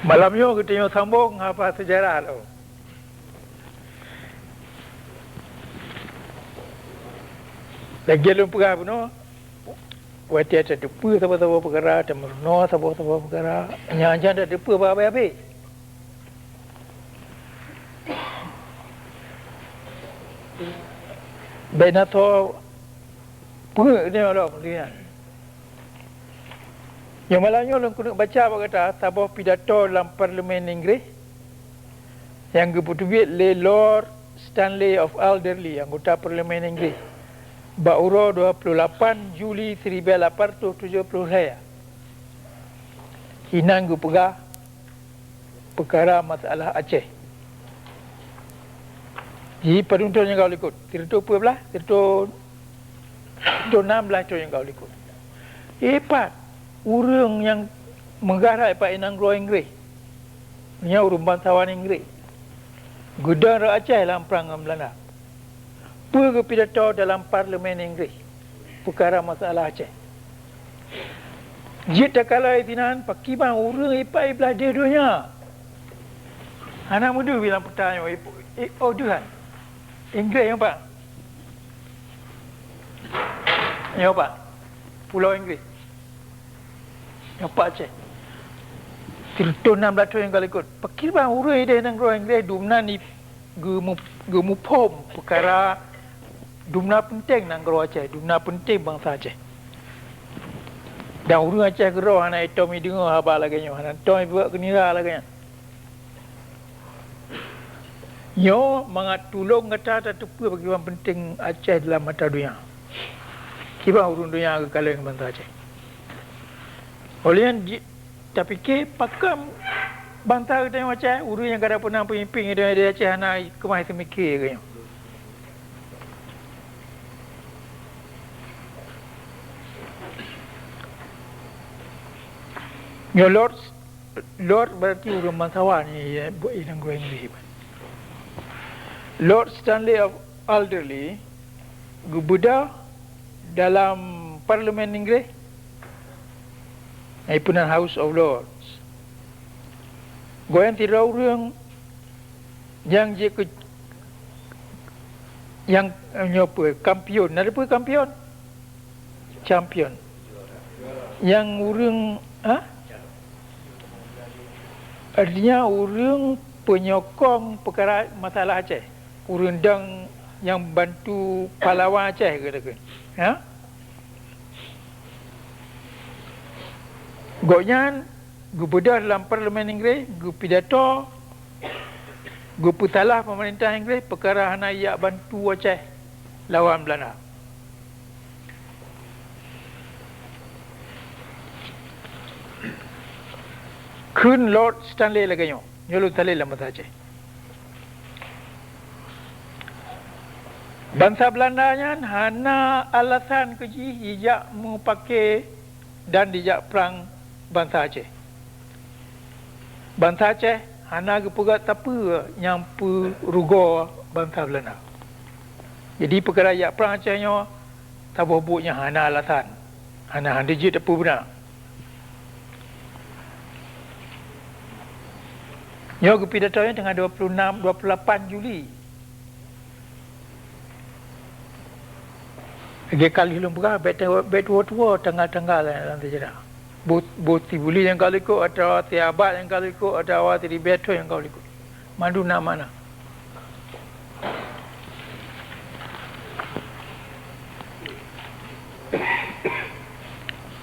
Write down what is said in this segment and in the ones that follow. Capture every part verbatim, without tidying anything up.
Malam nyoe geutanyoe sambong haba seujarah lom. Lagée lôn peugah bunoe, watée tateupeue saboh-saboh peukara, tameurunoe saboh-saboh peukara, nyan-nyan tateupeue bak habéh-habéh. Bék na soe peungeuet nyoe lom lé nyan. Nyoe malam nyoe lôn keuneuk baca bak gata saboh pidato lam Parlemen Inggréh nyang geupeuteubiet lé Lord Stanley of Alderley, anggota Parlemen Inggréh, bak uroe dua puluh lapan Juli siribée lapan ratus tujoh puluh lhée. Inan geupeugah peukara masalah Aceh. Di padum thôn nyang ka likot, sireutoh peuet blaih, sireutoh, sireutoh nam blaih thôn nyang ka likot. Ipat ureuëng nyang meugara ipat i nanggroe Inggréh, nyan ureuëng bansawan Inggréh, geudong rot Aceh lam prang ngon Beulanda. Peue geupidato dalam Parlemen Inggréh peukara masalah Aceh? Jeuet takalon sinan, pakriban ureuëng ipat i blaih deh donya hana meudeuh bilang peuta nyoe, i, i, oh deuh han. Inggréh nyoe pat? Nyoe pat? Pulo Inggréh. Nyoe pat Aceh. Sireutoh nam blaih thôn nyang ka likot. Pakriban ureuëng ideh nanggroe Inggréh dumnan i geumeu-, geumuphom peukara dumna peunteng nanggroe Aceh, dumna peunteng bansa Aceh. Dan ureuëng Aceh keudroe hana itôm ideungoe haba lagée nyoe, hana itôm ibeuet keunira lagée nyan. Nyoe mangat tulông gata tateupeue pakriban peunteng Aceh dalam mata donya. Kiban ureuëng donya geukalon bansa Aceh. Óh lheueh nyan ji-, Tapike pakon bansa geutanyoe Aceh, ureuëng nyang ka peunah peumimpin geutanyoe di Aceh hana keumah seumiké keu nyoe. Nyoe Lord, Lord berarti ureuëng bansawan, ya, ya, buet inong Inggris. Lord Stanley of Alderley geubeudôh dalam Parlemen Inggris, iaitu nan House of Lords. Gobnyan sidroe ureuëng nyang jeuet keu, nyang, nyoe peue, kampion. Na peue kampion? Champion. Nyang ureuëng, ha? Artinya ureuëng penyokong peukara masalah Aceh. Ureuëng dang nyang bantu pahlawan Aceh keu takheun. Ha? Gobnyan geubeudôh lam Parlemen Inggris, geupidato, geupeusalah peumeurintah Inggris peukara hana ijak bantu Aceh lawan Beulanda. Kheun Lord Stanley lagée nyoe, nyoe lôn saleuem lam bahasa Aceh. Bansa Beulanda nyan hana alasan keu jih jijak meupaké dan jijak prang bansa Aceh. Bansa Aceh hana geupeugét sapeue nyang peurugoe bansa Beulanda. Jadi, peukara jak prang Aceh nyoe saboh buet nyang hana alasan, hana, hana jeuet tapeubeuna. Nyoe geupidato nyoe teungoh dua puluh enam, dua puluh lapan Juli. Lagée ka lheueh lôn peugah, bék te-, bék tuwoe-tuwoe tanggal-tanggal lam seujarah. Boh, boh si buleuen nyang ka likot, atawa si abad nyang ka likot, atawa si ribée thon nyang ka likot. Mandum na makna.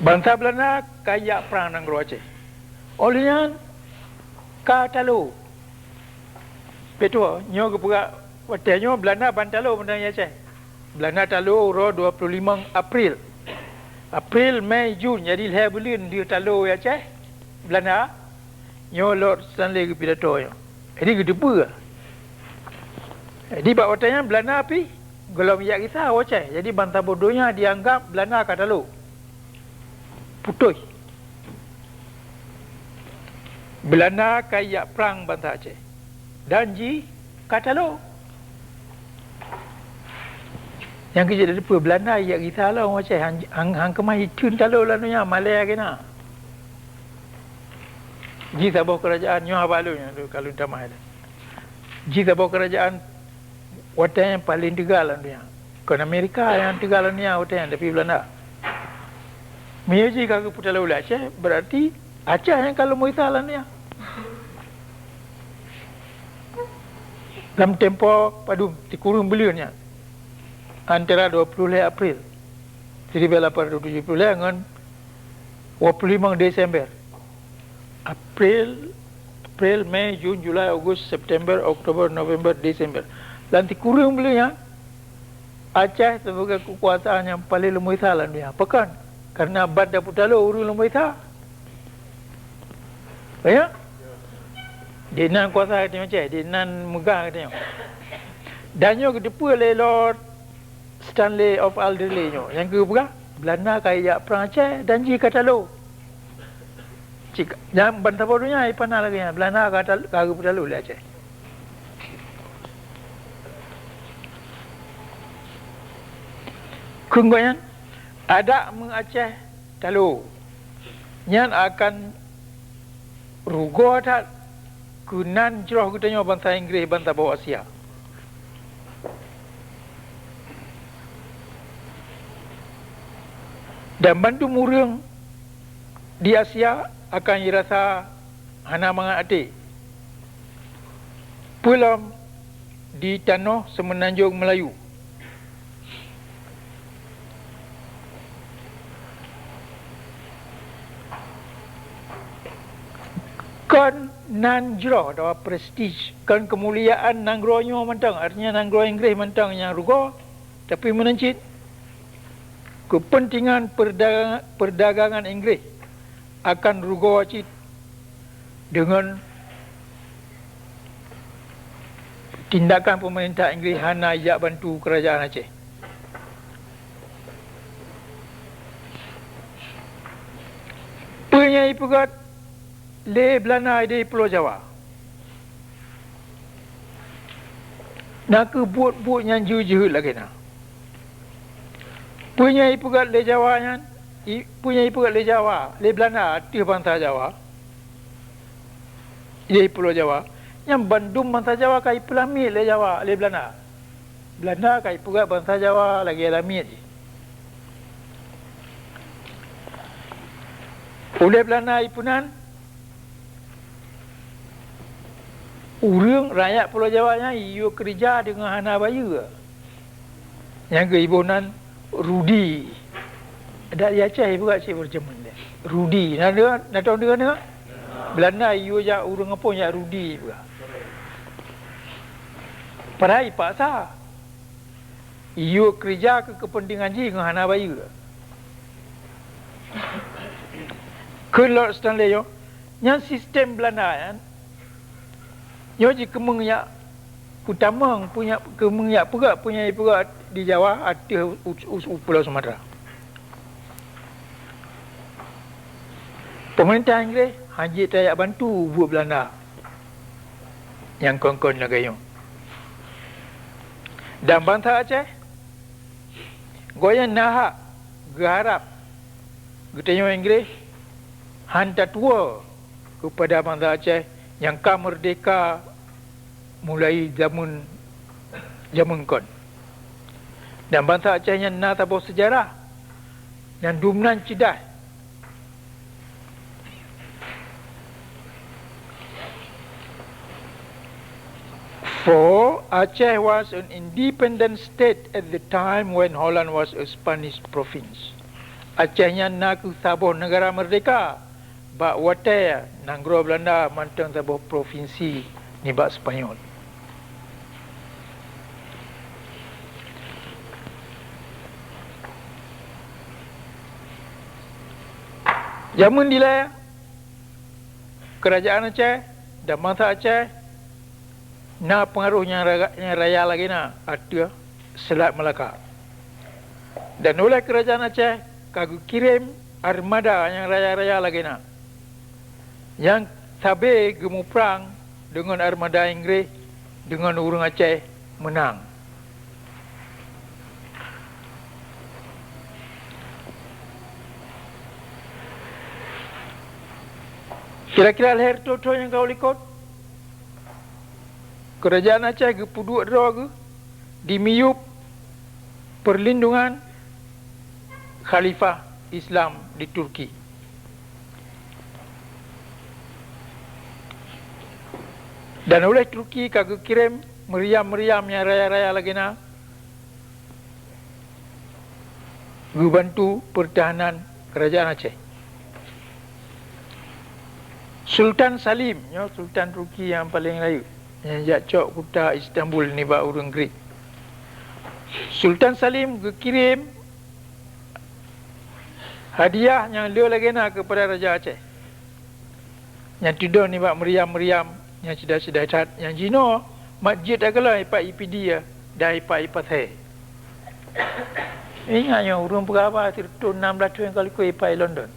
Bansa Beulanda ka jak prang nanggroe Aceh. Óh lheueh nyan ka talo. Bék tuwoe, nyoe geupeugah watée nyoe Beulanda ban talo meunan di Aceh. Beulanda talo uroe dua puluh limong April. April, Mei, Jun, jadi lhée buleuen deuh talo di Aceh Beulanda. Nyoe Lord Stanley geupidato nyoe. Jadi geuteupeue. Jadi bak watée nyan Beulanda pih gohlom jak gisa u Aceh. Jadi bansaboh donya jianggab Beulanda ka talo. Putôh. Beulanda ka jak prang bansa Aceh. Dan jih ka talo. Nyang keu jeuet teupeue Beulanda jak gisa lom u Aceh, han, han, han keumah jikheun talo lam donya, malée lagée na. Jih saboh keurajaan nyoe haba lôn nyang ka lôn tamah ilée. Jih saboh keurajaan watée nyang paleng teuga lam donya. Kon Amerika nyang teuga lam donya watée nyan, tapi Beulanda. Meunyoe jih ka geupeutaloe lé Aceh, berarti Aceh nyang ka lumoe sa lam donya. Lam tempo padum, sikureueng buleuen nyan, antara dua puluh lhée April seribu lapan ratus tujuh puluh lhée ngon dua puluh lima Desember. April, April, Mei, Jun, Julai, Agustus, September, Oktober, November, Desember. Lam sikureueng buleuen nyan, Aceh sibagai keukuasaan nyang paleng lumoe sa lam donya. Pakon? Karena ban tapeutaloe ureuëng lumoe sa. Ya? Di nan kuasa geutanyoe Aceh, di nan meugah geutanyoe. Dan nyoe geuteupeue lé Lord Stanley of Alderley nyoe, nyang geupeugah, Beulanda ka jak prang Aceh dan jih ka talo. Cit, nyang ban saboh donya ipana lagée nyan, Beulanda ka tal-, ka geupeutalo lé Aceh. Kheun gobnyan, adak meu Aceh talo, nyan akan rugoe that keu nan jroh geutanyoe bansa Inggréh ban saboh Asia. Dan bandum ureuëng di Asia akan jirasa hana mangat até. Peulom di tanoh seumeunanjong Meulayu. Kon nan jroh atawa prestige, kon keumuliaan nanggroe nyoe mantong, artinya nanggroe Inggréh mantong nyang rugoe, tapi meunan cit keupeuntengan perda-, perdagangan Inggréh akan rugoe cit deungon tindakan peumeurintah Inggréh hana jak bantu keurajaan Aceh. Peue nyang ipeugét lé Beulanda di Pulo Jawa? Na kheueh buet-buet nyang jeuhet-jeuhet lagée na. Peue nyang ipeugét lé Jawa nyan, i-, peue nyang ipeugét lé Jawa, lé Beulanda ateueh bansa Jawa, di Pulo Jawa, nyan bandum bansa Jawa ka ipeulamiet lé Jawa, lé Beulanda. Beulanda ka ipeugét bansa Jawa lagée lamiet jih. Ulée Beulanda ipeunan, ureuëng rakyat Pulo Jawa nyan iyue keureuja deungon hana bayeue. Nyang geuiboh nan Rudi. Adak di Aceh ipeugét cit beureujeumeuin deh. Rudi. Na deungoe, na tong deungoe, deungoe? Beulanda iyue jak ureuëng apui jak Rudi ipeugah. Padahai ipaksa. Iyue keureuja keu keupeuntengan jih ngon hana bayeue. Kheun Lord Stanley nyoe, nyan sistem Beulanda nyan, nyoe jikeumeung jak peutamong, peue nyang keumeung jak peugét, peue nyang ipeugét di Jawa ateueh u, u, u Pulo Sumatera. Peumeurintah Inggréh hana jeuet tajak bantu buet Beulanda nyang kon-kon lagée nyoe. Dan bansa Aceh, gobnyan na hak geuharab geutanyoe Inggréh han tatuwoe keupada bansa Aceh nyang ka meurdehka mulai jameun, jameun kon. Dan bansa Aceh nyan na saboh seujarah nyang dum nan ceudah. For Aceh was an independent state at the time when Holland was a Spanish province. Aceh nyan na kheueh saboh neugara meurdehka bak watée nanggroe Beulanda mantong saboh provinsi nibak Spanyol. Jameun dilée, keurajaan Aceh dan bansa Aceh na peungaroh nyang ra-, nyang raya lagée na ateueh Seulat Melaka. Dan ulée keurajaan Aceh ka geukirém armada nyang raya-raya lagée na, nyang sabe geumuprang deungon armada Inggréh deungon ureuëng Aceh meunang. Kira-kira lhèe reutôh thôn nyang ka u likot, Keurajeuen Aceh geupeuduek droe geuh di miyueb peurlindungan khalifah Islam di Turki. Dan uléh Turki ka geukirém meuriam-meuriam nyang raya-raya lagèe na, geubantu peurtahanan Keurajeuen Aceh. Sultan Salim, nyoe Sultan Turki nyang paleng rayeuk, nyang jak cok kuta Istanbul nibak ureueng Greek. Sultan Salim geukirém hadiah nyang le lagèe na keupada Raja Aceh. Nyang teudong nibak meuriam-meuriam nyang ceudah-ceudah that, nyang jinoe mat jeuet takalon ipat i Pidie dan ipat i Pasè. Ingat nyoe, ureueng peugah haba sireutôh nam blaih thôn ka likot ipat i London.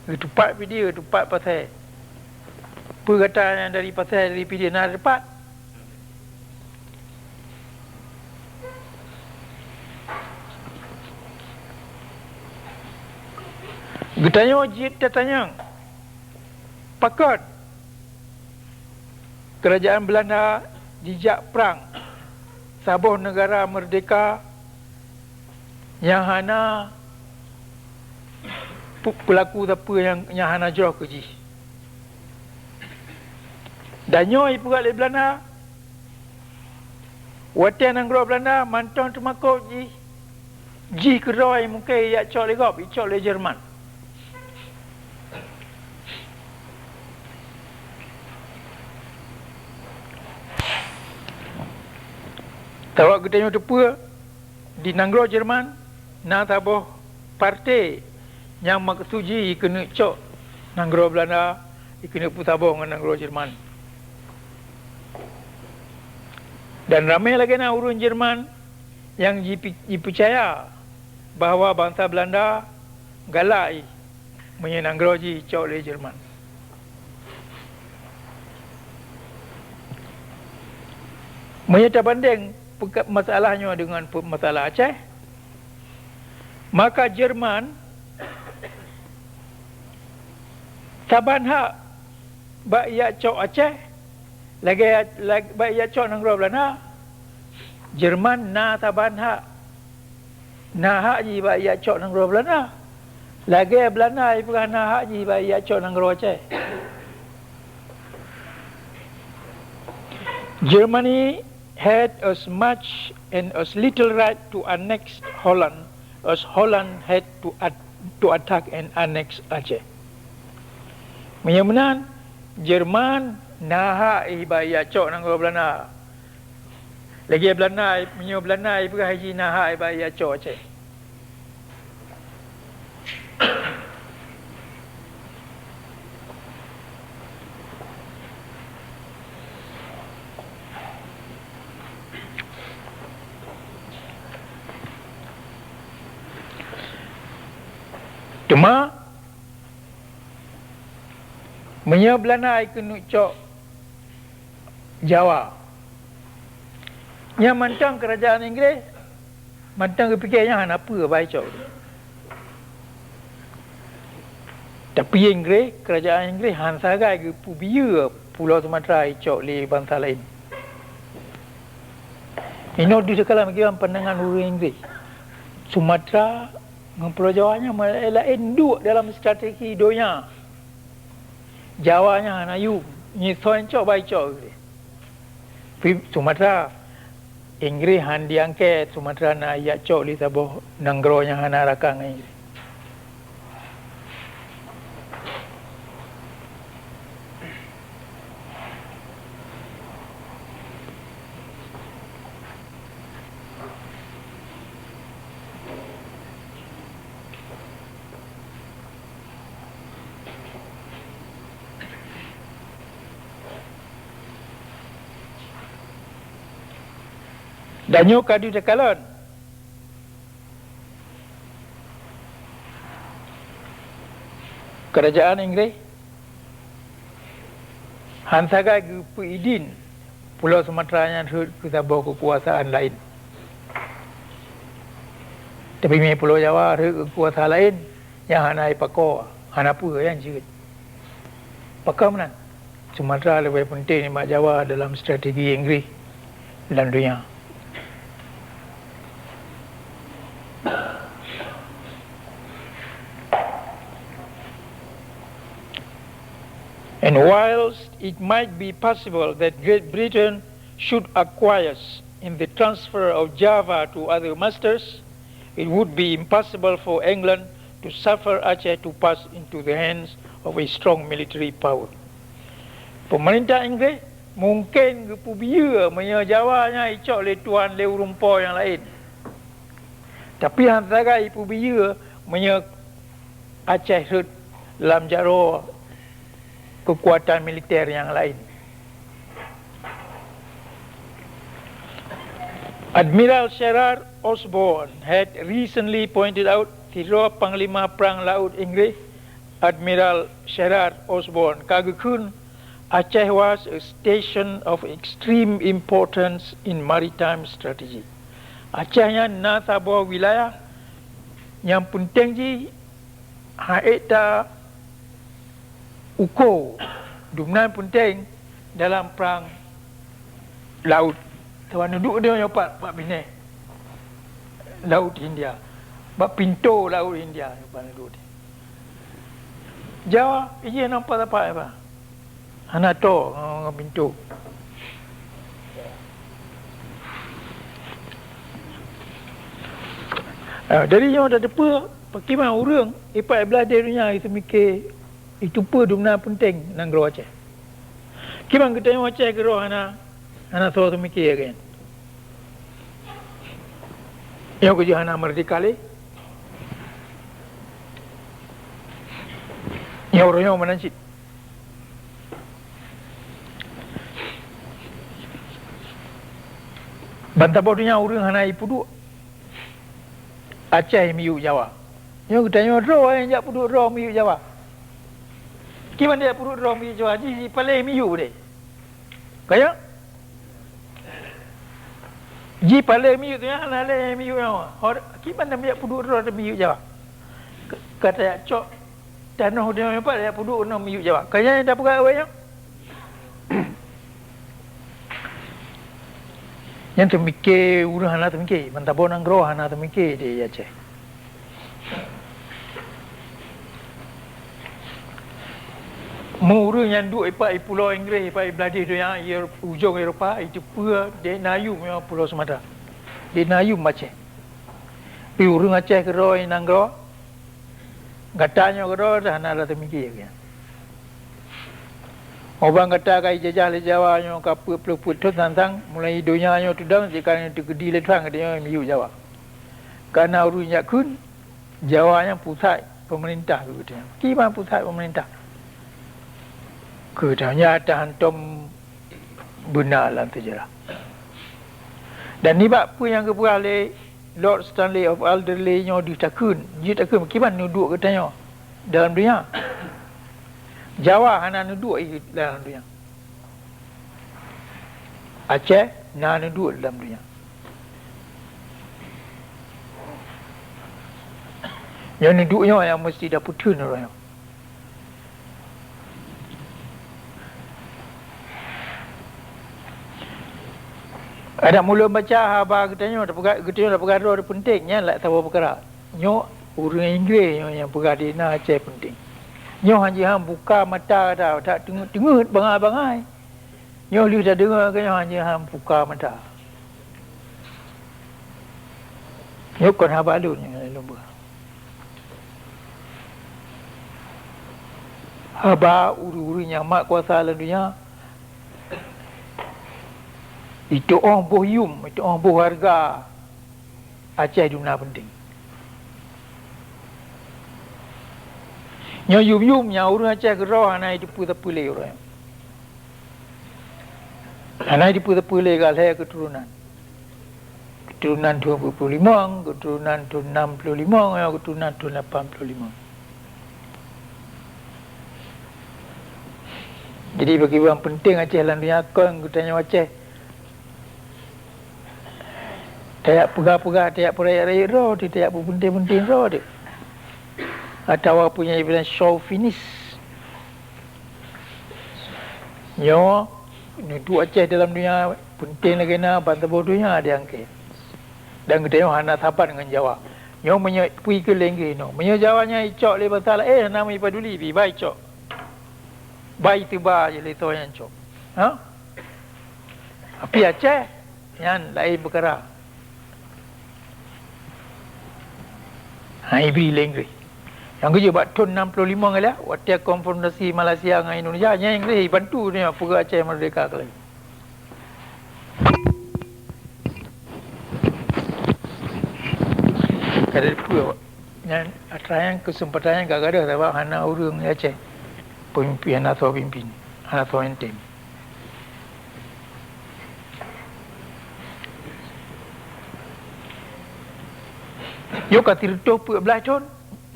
Geutupat Pidie, geutupat Pasè. Peue gata nyang dari Pasè, dari Pidie na teupat? Geutanyoe jeuet tatanyong, pakon Keurajeuen Beulanda jijak prang saboh neugara meurdehka nyang hana pu-, peulaku sapeue nyang, nyang hana jroh keu jih? Dan nyoe ipeugah lé Beulanda, watèe nanggroe Beulanda mantong teumakot jih, jih keudroe mungken ijak cok lé gob, icok lé Jerman. Sabab geutanyoe teupeue, di nanggroe Jerman na saboh partai nyang meukeusud jih ikeuneuk cok nanggroe Beulanda, ikeuneuk peusaboh ngon nanggroe Jerman. Dan ramè lagèe na ureueng Jerman nyang jipi-, jipeucaya bahwa bansa Beulanda galak jih meunyoe nanggroe jih icok lé Jerman. Meunyoe tabandeng peuka-, masalah nyoe deungon pe-, masalah Aceh, maka Jerman saban hak bak ijak cok Aceh, lagèe, lag-, bak ijak cok nanggroe Beulanda. Jerman na saban hak, na hak jih bak ijak cok nanggroe Beulanda, lagèe Beulanda ipeugah na hak jih bak ijak cok nanggroe Aceh. Germany had as much and as little right to annex Holland as Holland had to at-, to attack and annex Aceh. Meunyoe meunan, Jerman na hak iba ijak cok nanggroe Beulanda. Lagèe Beulanda, meunyoe Beulanda ipeugah jih na hak iba ijak cok Aceh. Teuma, meunyoe Beulanda ikeuneuk cok Jawa, nyan mantong keurajeuen Inggréh mantong geupike nyan hana peue bak icok. Tapi Inggréh, keurajeuen Inggréh han sagai geupeubiyeu Pulo Sumatra icok lé bansa laén. Inoe deuh takalon kiban pandangan ureueng Inggréh. Sumatra ngon Pulo Jawa nyan meulaén-laén duek dalam strategi donya. Jawa nyan hana yum, nyoe soe cok bak icok. Pi-, Sumatra, Inggréh han diangkat Sumatra na ijak cok lé saboh nanggroe nyang hana rakan ngon Inggréh. Dan nyoe ka deuh takalon, keurajeuen Inggréh han sagai geupeuidin Pulo Sumatra nyan rhot keu saboh keukuasaan laén. Tapi meunyoe Pulo Jawa rhot keu kuasa laén, nyan hana ipakoe, hana peue nyan jeuet. Pakon meunan? Sumatra leubeh peunteng nibak Jawa dalam strategi Inggris lam donya. And whilst it might be possible that Great Britain should acquiesce in the transfer of Java to other masters, it would be impossible for England to suffer Aceh to pass into the hands of a strong military power. Peumeurintah Inggréh mungken geupeubiyeu meunyoe Jawa nyan icok lé tuan lé ureuëng po nyang laén. Tapi hana sagai ipeubiyeu meunyoe Aceh rhot lam jaroe keukuatan militer nyang laén. Admiral Sherard Osborne had recently pointed out, sidroe panglima prang laôt Inggréh, Admiral Sherard Osborne, ka geukheun, Aceh was a station of extreme importance in maritime strategy. Aceh nyan na saboh wilayah nyang peunteng jih, han ék ta uko, dumnan peunteng dalam prang laôt. Sabab neuduek nyoe pat bak binéh Laôt India, bak pintoe Laôt India, nyoe pat neuduek. Jawa ijih ngon pat sapat, hana toe ngon pintoe. Ah, dari nyoe tateupeue pakriban ureuëng ipat blaih donya iteumike, iteupeue dumnan peunteng nanggroe Aceh. Kiban geutanyoe Aceh keudroe hana, hana soe teumike lagée nyan. Nyoe keujeuet hana meurdeka lé. Nyoe uroe nyoe meunan cit. Ban saboh donya ureuëng hana ipeuduek Aceh miyueb Jawa. Nyoe geutanyoe droe nyang jak peuduek droe miyueb Jawa. Kiban jak peuduek droe miyueb Jawa, jih jipaleng miyueb deh. Kaya? Jipaleng miyueb tu nyan hana lé miyueb nyoe. Kiban jak peuduek droe miyueb Jawa. Ka tajak cok tanoh di nyoe pat jak peuduek nyoe miyueb Jawa. Kaya nyang tapeugah awaknyan. Nyan teumike ureuëng hana teumike, ban saboh nanggroe hana teumike di Aceh. Meu ureuëng nyang duek ipat i pulo Inggréh, ipat i bladeh donya, i ujong Eropa, iteupeue dek na yum nyoe pulo Sumatra. Dek na yum Aceh. Pi ureuëng Aceh keudroe nanggroe, gata nyoe keudroe hana lé teumike nyan. Uban gata ka ijajah lé Jawa nyoe ka peuet ploh peuet thon sang-sang, mulai donya nyoe teudong, cit ka nyoe teukeudi lé Tuhan geutanyoe miyueb Jawa. Ka na ureuëng jak kheun, Jawa nyan pusat peumeurintah keu geutanyoe. Kiban pusat peumeurintah keu geutanyoe, nyata hantom beuna lam seujarah. Dan nibak peue nyang geupeugah lé Lord Stanley of Alderley nyoe deuh takheun, jeuet takheun kiban neuduek geutanyoe dalam donya. Jawa hana neuduek dalam donya. Aceh na neuduek dalam donya. Nyoe neuduek nyoe nyang meusti tapeutheun uroe nyoe. Adak mulai baca haba geutanyoe, tapeugah, geutanyoe tapeugah droe peunteng, nyan lam saboh peukara. Nyoe ureuëng Inggréh nyoe nyang peugah di na Aceh peunteng. Nyoe hana jeuet han buka mata gata, that teungeut-teungeut bangai-bangai. Nyoe lheueh tadeungoe keu nyoe hana jeuet han buka mata. Nyoe kon haba lôn nyang lôn peugah. Haba ureuëng-ureuëng nyang mat kuasa lam donya, itu'oh boh yum, itu'oh boh hareuga Aceh dumna peunteng. Nyoe yum-yum nyang ureuëng Aceh keudroe hana jiteupeue-teupeue lé uroe nyoe. Hana jiteupeue-teupeue lé ka lhée keuturonan. Keuturonan thôn peuet ploh limong, keuturonan thôn nam ploh limong, nyoe keuturonan thôn lapan ploh limong. Jadi, pakriban peunteng Aceh lam donya kon geutanyoe Aceh. Tajak peugah-peugah, tajak peurayeuk-rayeuk droe teuh, tajak peupeunteng-peunteng droe teuh. Atawa punya ibilan chauvinis. Nyoe, neuduek Aceh dalam donya, peunteng lagée na ban saboh donya diangkée. Dan geutanyoe hana saban ngon Jawa. Nyoe meunyoe pui keu lé Inggréh nyoe. Meunyoe Jawa nyan icok lé bansa laén, hana meupaduli, pih ba icok. Ba iteuba jih lé soe nyang cok. Ha? Tapi Aceh, nyan laén peukara. Ha, ibri lé Inggréh. Nyang geujeuet bak thon enam puluh lima ngon lheueh, watée konfrontasi Malaysia ngon Indonesia, nyan Inggréh bantu nyan peugah Aceh merdeka keuh lagi. Ka deuh peue awak. Nyan atra nyan keuseumpatan nyan ka gadôh sabab hana ureuëng di Aceh. Peumimpin hana soe pimpin, hana soe enten. Yoh ka sireutôh peuet blaih thon,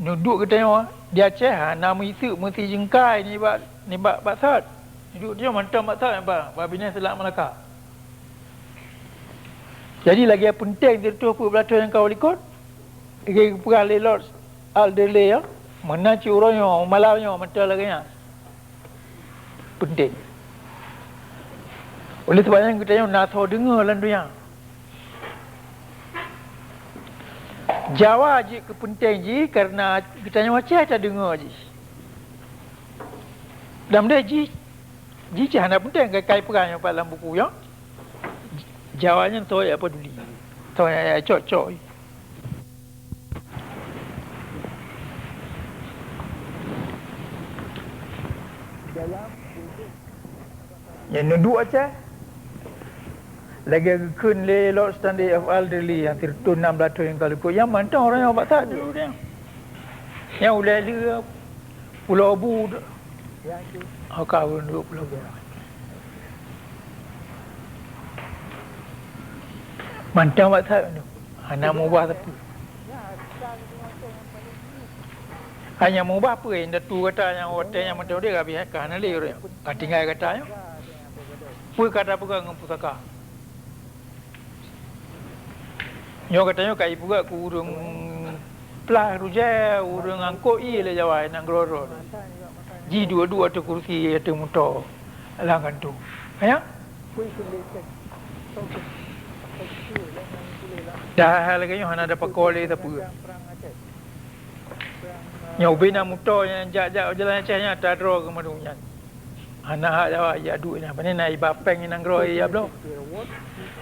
neuduek geutanyoe di Aceh hana meuiseuk meusijeungkai nibak, nibak Baksat. Neuduek geutanyoe mantong Baksat ba, ba binéh Selat Melaka. Jadi lagée peunteng sireutôh peuet blaih thon nyang ka likot, lagée geupeugah lé Lord Alderley, ya, meunan cit uroe nyoe, malam nyoe mantong lagée nyan. Peunteng. Oleh sebab nyan geutanyoe na soe deungoe lam donya. Jawa jeuet keu peunteng jih kareuna geutanyoe Aceh tadeungoe jih. Dan meudeh jih, jih cit hana peunteng, ka, ka ipeugah nyoe pat lam buku nyoe. Jawa nyan soe jak paduli. Soe jak cok-cok. Nyang neuduek Aceh, lagée geukheun lé Lord Stanley F. Alderley nyang sireutôh nam blaih thon nyang ka likot, nyang mantong ureuëng nyoe bak that dulu nyan. Nyang ulée lheueh Pulo Bu, oh, ka ureuëng duek Pulo Bu. Mantong bak that nyoe. Hana mubah sapeue. Hana mubah peue indatu gata nyang watée nyan mantong udeb, habéh ka hana lé ureuëng. Ka tinggai gata nyoe. Peue ka tapeugah ngon pusaka? Nyoe gata nyoe ka ipeugah keu ureuëng plah rujée, ureuëng angkot ié lé Jawa, nanggroe-groe. Jih duek-duek ateueh kursi, ateueh moto lam kantô. Aya? Dah hai lagée nyoe hana dapat kole sapeue. Nyoe ubena moto nyang jak-jak jalan Aceh nyan tadroe keu mandum nyan. Hana hak Jawa jak duek nyan. Pane na iba péng nanggroe ya bloe.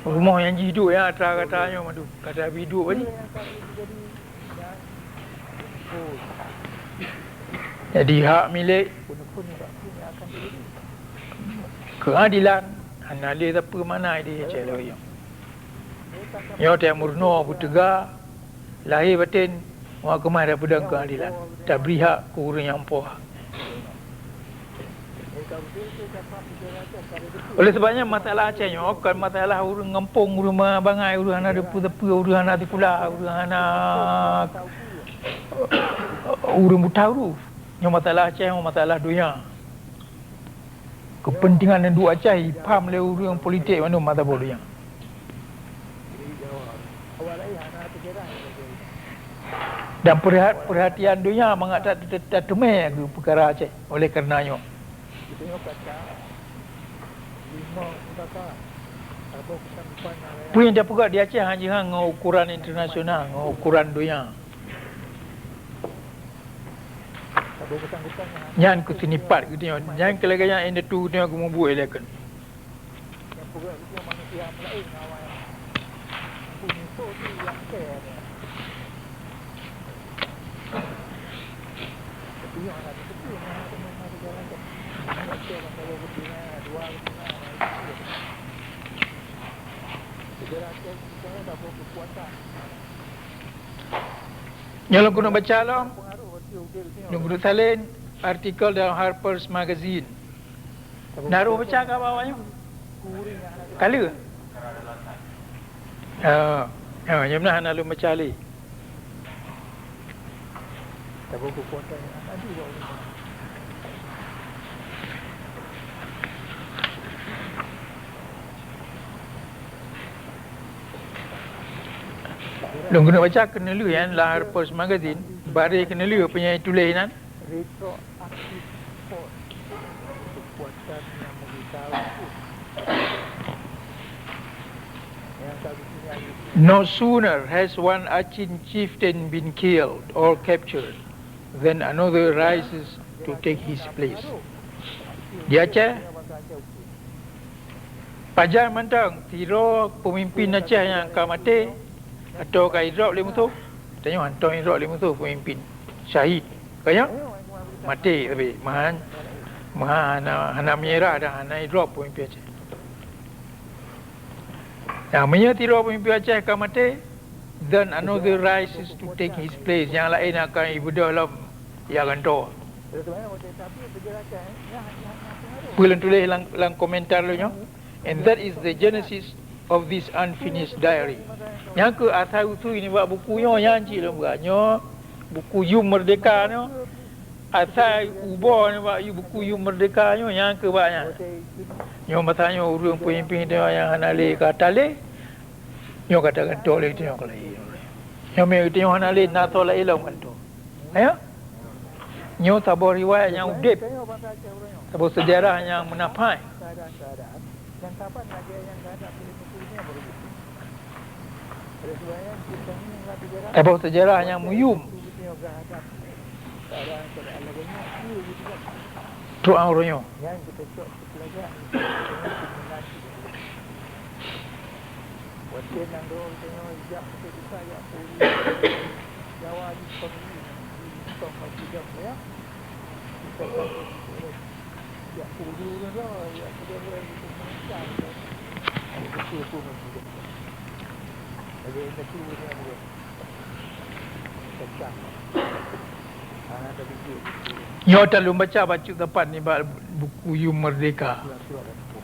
Rumoh nyang jih duek ya atra gata nyoe mandum. Gata bi duek bani. Jadi hak milék keuadilan hana lé sapeue makna di Aceh lagée nyoe. Nyoe teuh meurunoe beuteuga lahé batén, ngon keumah tapeudong keuadilan, tabri hak keu ureuëng nyang po hak. Oleh sebab nyan masalah Aceh nyoe kon masalah ureuëng gampông, ureuëng bangai, ureuëng hana teupeue-teupeue, ureuëng hana sikula, ureuëng hana, ureuëng buta huruf. Nyoe masalah Aceh nyoe masalah donya. Keupeuntengan duek Aceh ipham lé ureuëng politik mandum mata boh donya. Dan peurhat-, peurhatian donya mangat that-, that-, tateumé keu peukara Aceh. Oleh kareuna nyoe, peue nyang tapeugah di Aceh hana jihnyan ngon ukuran internasional, ngon ukuran donya. Nyan keuh sinipat geutanyoe, nyan keuh lagée nyan indatu geutanyoe geumubuet ilée keunoe. Nyoe lôn keuneuk baca lom, lôn keuneuk salin artikel dalam Harper's Magazine. Na roh baca ka bak awak nyoe? Ka lheueh? Oh, oh, nyoe meunan hana lôn baca lé. Lôn keuneuk baca keuneulheueh nyan lam Harper's Magazine, baré keuneulheueh peue nyang tuléh nyan. Retroactive force. No sooner has one Achin chieftain been killed or captured than another rises to take his place. Di Aceh, pajan mantong sidroe peumimpin Aceh nyang ka maté atawa ka idrop lé musoh, tanyoe hantom idrop lé musoh peumimpin, syahid. Ka nyan? Maté tapi meuhan, meuhan hana, hana menyerah dan hana idrop peumimpin Aceh. Nah, meunyoe sidroe peumimpin Aceh ka maté, then another rises to take his place. Nyang laén akan ibeudôh lom ia gantoe. Peue lôn tuléh lam, lam komentar lôn nyoe? And that is the genesis of this unfinished diary. Nyang keuh asai usui nibak buku nyoe, nyan cit lôn peugah. Nyoe buku Yum Merdeka nyoe. Asai ubo nibak buku Yum Merdeka nyoe, nyang keuh bak nyan. Nyoe masa nyoe ureuëng peumimpin tanyoe nyang hana lé ka talé, nyoe ka tagantoe lé tanyoe keulai. Nyoe mé tanyoe hana lé, na soe laén lom gantoe. Ayah? Nyoe saboh riwayat nyang udeb, saboh seujarah nyang meunafai. Saboh seujarah nyang meuyum. Trok uroe nyoe. Nyoe talôn baca bacut sapat nibak buku Yum Merdeka.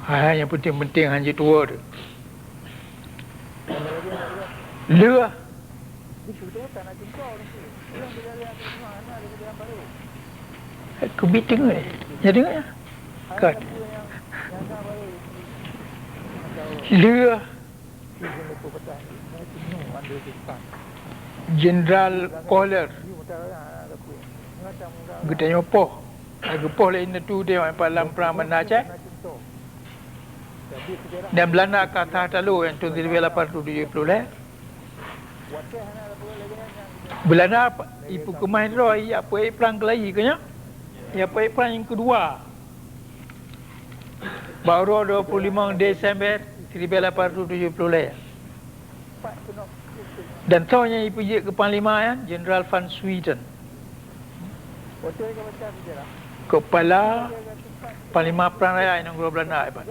Hai-hai nyang penting-penting hana jituwoe. Lheueh. Keubiet teungoh, ya? Ya, teungoh, ya? Kat. Lheueh. Jeneral Kohler geutanyoe poh, geupoh lé indatu teuh lam prang Banda Aceh. Dan Belanda ka that talo nyan thon siribèe lapan reutôh tujoh ploh lhèe. Belanda ipeukeumah droe ijak peuék prang keulayi, ka nyan? Ijak peuék prang nyang keudua. Bak uroe dua puluh limong Desember siribèe lapan reutôh tujoh ploh lhèe. Dan soe nyang ipeujeuet keu panglima nyan, Jeneral Van Swieten. Keupala Panglima Prang Raya inong keudroe Belanda iban.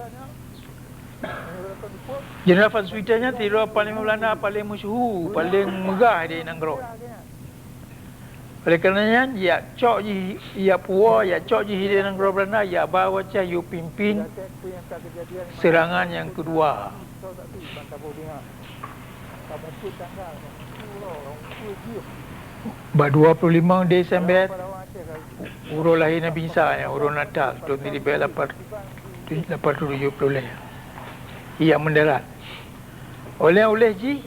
Jeneral Van Swieten nyan sidroe panglima Belanda paleng meusyeuhu, paleng meugah di inong keudroe. Oleh kareuna nyan, ijak cok jih, ijak puwoe, ijak cok jih di inong keudroe Belanda, ijak ba u Aceh, ijak pimpin seurangan nyang keudua. Bak dua puluh limong Desember, uroe lahé Nabi Isa nyan, uroe Natal, thon siribèe lapan, lapan reutôh tujoh ploh lhèe, ijak meudarat. Oleh, oleh jih,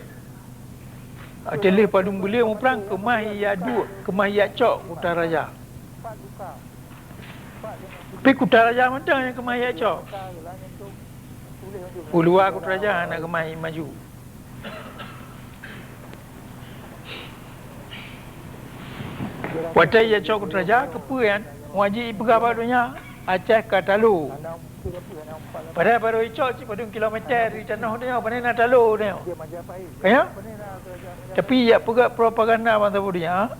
ateueh lheueh padum buleuen muprang, keumah ijak duek, keumah ijak cok Kuta Raja. Pih Kuta Raja mantong nyang keumah ijak cok. U luwa Kuta Raja hana keumah imaju. Watèe ijak cok Kuta Raja, keupeue nyan? Wajéb ipeugah bak donya, Aceh ka talo. Padahai barô icok cit padum kilometer di tanoh nyoe, pane na talo nyoe. Ka nyan? Tapi ijak peugah propaganda bak saboh donya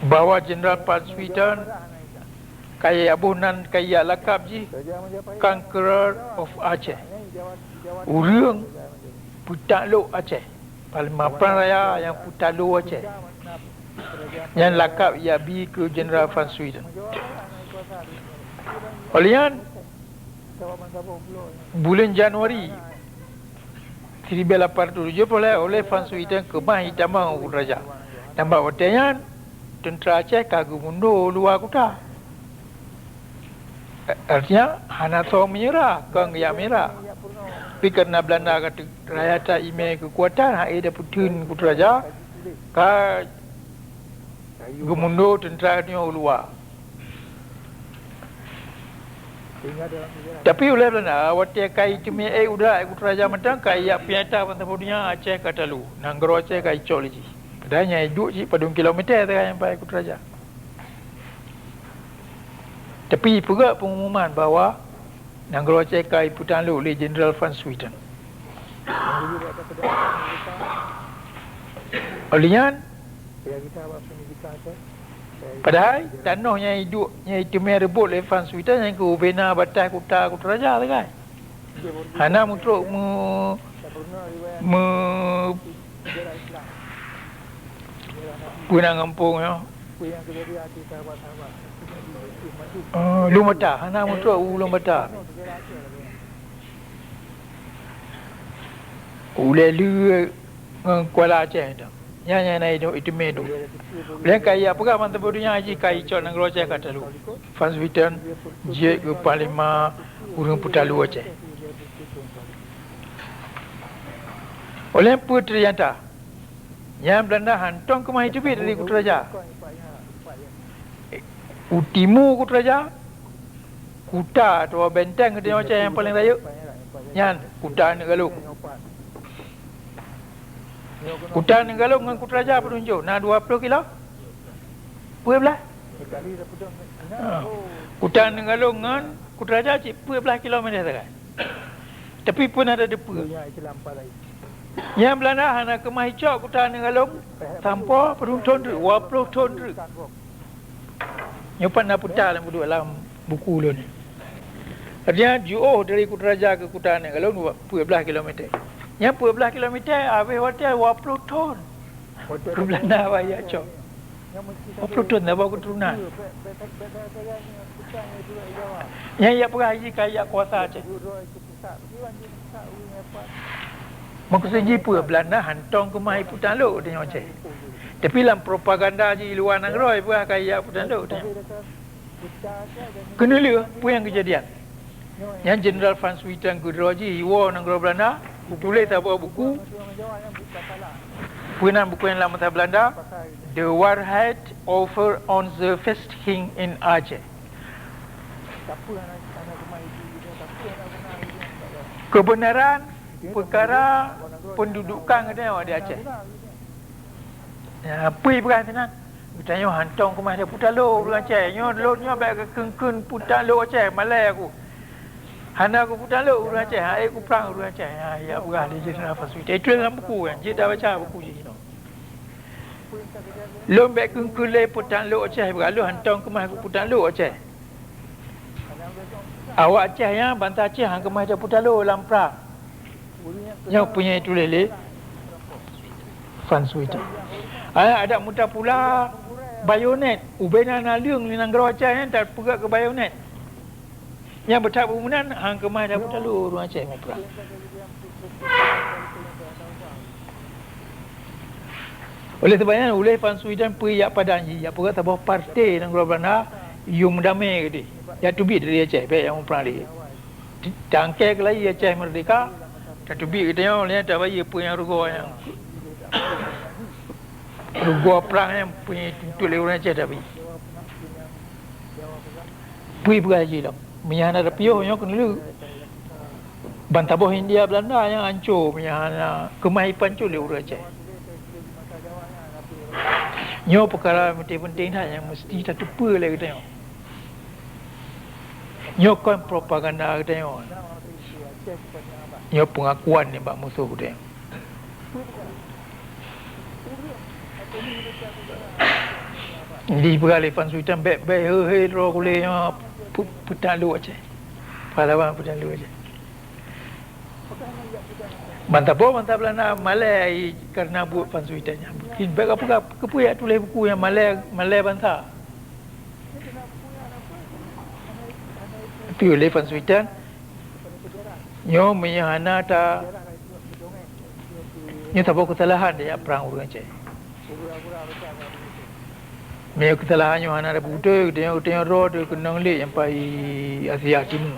bahwa Jeneral Van Swieten ka ijak boh nan ka ijak lakab jih Conqueror of Aceh, ureuëng peutaklok Aceh, Panglima Prang Raya nyang peutaklok Aceh. Nyan lakab ijak bi keu Jeneral Van Swieten. Oleh nyan, buleuen Januari siribèe lapan reutôh tujoh ploh lhèe, oleh Van Swieten keumah itamong u Kuta Raja. Dan bak watèe nyan, teuntra Aceh ka geumundur u luwa kuta. Artinya, hana soe meunyeurah, kon geujak meunyeurah. Tapi kareuna Belanda ka teu-, raya that imè keukuatan, han ék tapeutheun Kuta Raja, ka geumundur teuntra nyoe u luwa. Tapi ulèe Belanda, watèe ka iteumèe ék u darat Kuta Raja mantong, ka ijak peunyata ban saboh donya Aceh ka talu, nanggroe Aceh ka icok lé jih. Padahai nyan iduek cit padum kilometer sagai sampai Kuta Raja. Tapi ipeugah pengumuman bahwa nanggroe Aceh ka ipeutanlok lé Jenderal Van Swieten. Oleh nyan, padahai tanoh nyang iduek, nyang iteumèe reubot lé Van Swieten nyan keu ubena bataih kuta Kuta Raja sagai. Hana meutrok meu-, meu-, peue nan gampông nyoe? Oh, Lueng Bata, hana meutrok u Lueng Bata. Ulèe Lheue ngon Kuala Aceh tu. Nyan, nyan na itu, itu mé tu. Ulèe ka ijak peugah ban saboh donya jih ka icok nanggroe Aceh ka talu. Van Swieten jeuet keu panglima ureueng peutalu Aceh. Ulèe peue teunyata? Nyan Belanda hantom keumah iteubiet dari Kuta Raja. U timu Kuta Raja, kuta atawa benteng geutanyoe Aceh nyang paleng rayeuk, nyan Kuta Aneuk Galong. Kuta Aneuk Galong ngon Kuta Raja padum jroh, na dua ploh kilo? Peuet blah? Ha. Kuta Aneuk Galong ngon Kuta Raja cit peuet blah kilometer sagai. Tapi peue na tateupeue? Nyan Belanda hana keumah icok Kuta Aneuk Galong sampoe padum thon treuk, dua ploh thon treuk. Nyoe pat na peuta lam buku, lam buku ulôn. Artinya, jiôh dari Kuta Raja keu Kuta Aneuk Galong dua, peuet blah kilometer. Nyan peuet blah kilometer, habéh watèe dua ploh thon. Keu Belanda awak ijak cok. Dua ploh thon saboh keuturonan. Nyan ijak peugah jih ka ijak kuasa Aceh. Meukeusud jih peue, Belanda hantom keumah ipeutanlok geutanyoe Aceh. Tapi lam propaganda jih luwa nanggroe ipeugah ka ijak peutanlok geutanyoe. Keuneulheueh peue nyang keujadian? Nyan Jenderal Van Swieten keudroe jih iwoe nanggroe Belanda, ituléh saboh buku. Peue nan buku nyan lam bahasa Belanda? The Waarheid over onze vestiging in Aceh. Keubeunaran peukara peundudukan geutanyoe di Aceh. Ya, peue ipeugah sinan? Geutanyoe hantom keumah tapeutanlok ureueng Aceh. Nyoe lôn nyoe bèk keu kheun-kheun peutanlok Aceh, malèe aku. Hana kupeutanlok ureueng Aceh, han ék kuprang ureueng Aceh. Ya, ya, peugah lé Jenderal Van Swieten. Itu lam buku nyan, jeuet tabaca buku jih nyoe. Lôn bèk kheun-kheun lé peutanlok Aceh, peugah lôn hantom keumah kupeutanlok Aceh. Awak Aceh nyan, bansa Aceh han keumah tapeutanlok lam prang. Nyoe peue nyang ituléh lé Van Swieten. Adak meutapula bayonet, ubena naleueng lé nanggroe Aceh nyan tapeugöt keu bayonet. Nyang beuthat bumoe nan han keumah tapeutanlok ureueng Aceh ngon prang. Oleh sebab nyan, ulèh Van Swieten peue jak padan jih, jak peugöt saboh partai nanggroe Belanda, yum damé keudéh. Jak teubiet dari Aceh, bèk nyang muprang lé. Tangke keulayi Aceh meurdeka, tateubiet geutanyoe, lheueh tabayeue peue nyang rugoe nyang rugoe prang nyang peutuntut lé ureueng Aceh tabi. Peue peugah jih lom. Meunyo hana tapiôh nyoe keuneulheueh. Ban saboh Hindia Belanda nyang anco meunyo hana keumah ipanco lé ureueng Aceh. Nyoe peukara meuteunteng that nyang meuseuti tateupeue lé geutanyoe. Nyoe kon propaganda geutanyoe. Nyoe peungakuan nibak musoh geutanyoe. Di peugah lé Van Swieten bèk, bèk heuhe droe kulé nyoe peutanlok Aceh. Pahlawan peutanlok Aceh. Ban saboh bansa Belanda malèe kareuna buet Van Swieten nyan. Bèk kapeugah keupeue jak tuléh buku nyang malèe, malèe bansa. Tapi ulèh Van Swieten, nyoe meunyo hana ta, nyoe saboh keusalahan tajak prang ureueng Aceh. Meunyo keusalahan nyoe hana tabeutôi, geutanyoe, geutanyoe droe teuh keunong lé nyang pai Asia Timu.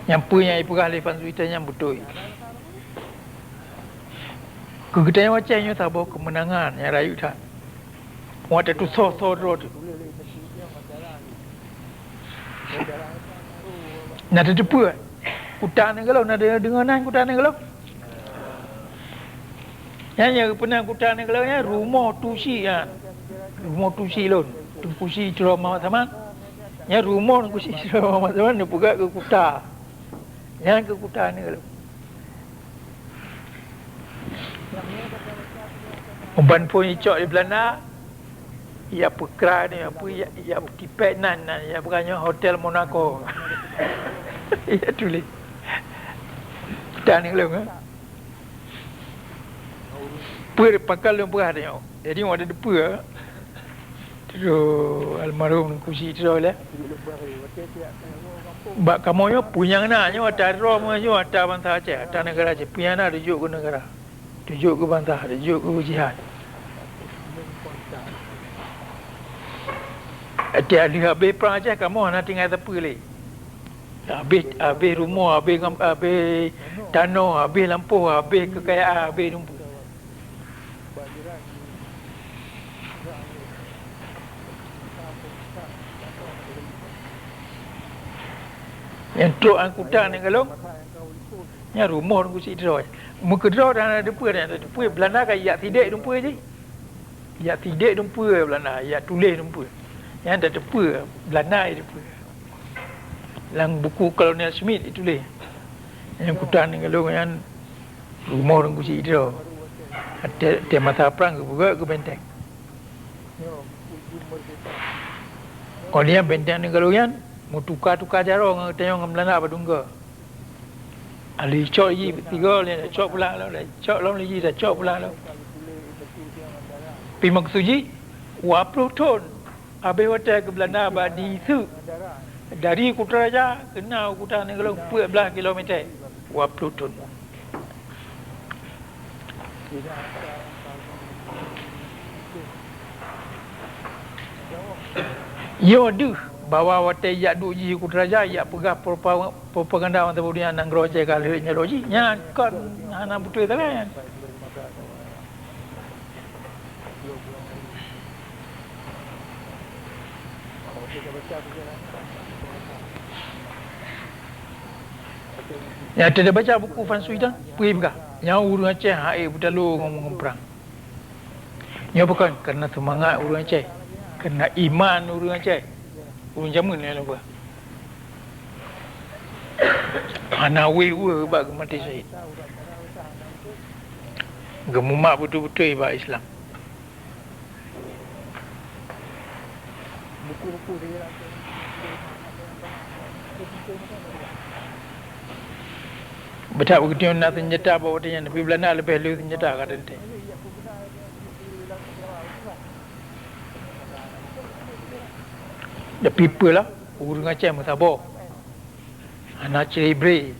Nyang peue nyang ipeugah lé Van Swieten nyan beutôi. Keu geutanyoe Aceh nyoe saboh keumeunangan nyang rayeuk that. Watèe tusoh-soh droe teuh. Na tateupeue? Kuta Nanggroe, na deungoe nan Kuta Nanggroe? Nyan nyang geupeunang Kuta Nanggroe nyan rumoh Tusi nyan. Rumoh Tusi lôn, Teungku Si Tiro Muhammad Saman. Nyan rumoh Teungku Si Tiro Muhammad Saman neupeugah keu kuta. Nyan keu Kuta Nanggroe. Uban phôn icok di Belanda, ya peukra ni, apa, ya, ya tipek nan, nan, ya bukan nyoe Hotel Monaco. Ya tuléh. Tan ni lom, eh. Peue pakon lôn peugah tanyoe. Jadi, watèe teupeue, Teungku almarhum Teungku Si Tiro lé. Bak kamoe nyoe, peue nyang na nyoe ata droe nyoe, ata bansa Aceh, ata neugara Aceh, peue nyang na tujok keu neugara. Tujok keu bansa, tujok keu jihad. Ata lheueh habéh prang Aceh, kamoe hana tinggai sapeue lé. Habéh, habéh rumoh, habéh gam-, habéh tanoh, habéh lampôh, habéh keukayaan, habéh dumpeue. Nyang trok angkutan nyang galong, nyan rumoh Teungku Si Tiro. Meukeudroe dan hana teupeue, dan hana teupeue, Belanda ka yak sidék dumpeue jih. Yak sidék dumpeue Belanda, yak tuléh dumpeue. Nyan tateupeue, Belanda jiteupeue. Lam buku Kolonel Smith jituléh. Nyang kutan ngon lôn nyan rumoh Teungku Si Tiro. Watèe, watèe masa prang geupeugöt keu benteng. Óh lheueh nyan benteng ngon lôn nyan meutuka-tuka jaroe ngon geutanyoe ngon Belanda padum goe. Alèh cok jih tiga lé, cok pulang lom, cok lom lé jih, cok pulang lom. Pi maksud jih, dua ploh thon habéh watèe keu Belanda bak diseuk dari Kutaraja keuna u Kuta Nanggroe peuet blaih kilometer, dua ploh thon. Nyoe deuh bahwa watèe jak duek jih u Kutaraja, jak peugah propa-, propaganda mantong donya nanggroe Aceh ka lheueh nyoe jih, nyan kon hana beutôi sagai nyan. Nyang teubaca buku Van Swieten, peue peugah, nyan ureueng Aceh hana ék beutalo ngon, ngon prang. Nyoe pakon? Karena seumangat ureueng Aceh, karena iman ureueng Aceh. Ureueng jameun nyan peugah. Hana wéh-wéh bak geumaté syahid. Geumumat beutôi-beutôi bak Islam. Beuthat geutanyoe na seunjata bak watèe nyan, tapi Belanda leubeh le seunjata ka teuntèe. Tapi peue lah, ureueng Aceh meusaboh. Hana cre-, bre.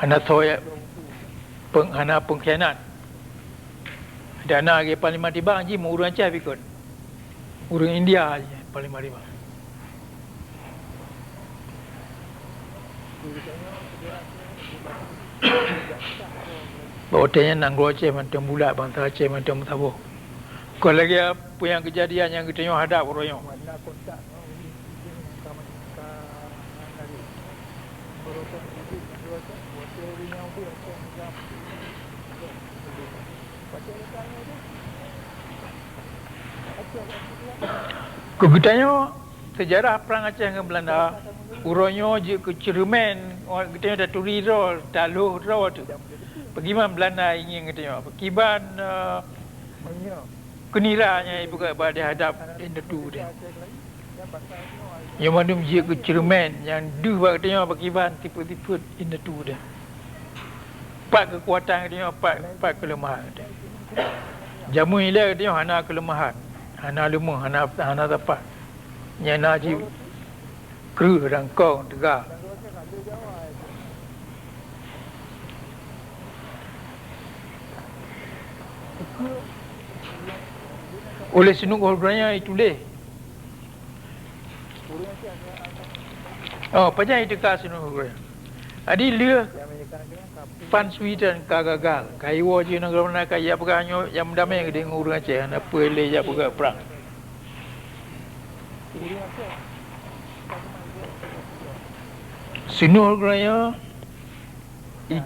Hana soe peng-, hana peungkhianat. Dan na lagèe Panglima Tibang jih meu ureueng Aceh bikon. Ureueng India jih Panglima Tibang. Bak watèe nyan nanggroe Aceh mantong bulat, bansa Aceh mantong meusaboh. Kon lagèe peue nyang keujadian nyang geutanyoe hadap uroe nyoe. Keu geutanyoe, seujarah prang Aceh ngon Beulanda uroe nyoe jeuet keu ceureumen, geutanyoe taturi droe, talhôh droe teuh. Pakriban Beulanda ingieng geutanyoe, pakriban, eh, keunira nyang ipeugah bak di hadap indatu teuh. Nyoe mandum jeuet keu ceureumen nyang deuh bak geutanyoe pakriban sifeuet-sifeuet indatu teuh. Pat keukuatan geutanyoe, pat, pat keuleumahan geutanyoe. Jameun ilèe geutanyoe hana keuleumahan, hana leumah, hana, hana sapat. Nyang na cit kreueh dan kong teuga. Oleh Snouck Hurgronje ituléh. Oh, pajan iteuka Snouck Hurgronje. Jadi lheueh Van Swieten ka gagal, ka iwoe jih nanggroe Beulanda, ka ijak peugah nyoe nyang meudamé deungon ureueng Aceh, hana peue lé jak peugah prang. Seunoh geuranyoe i-,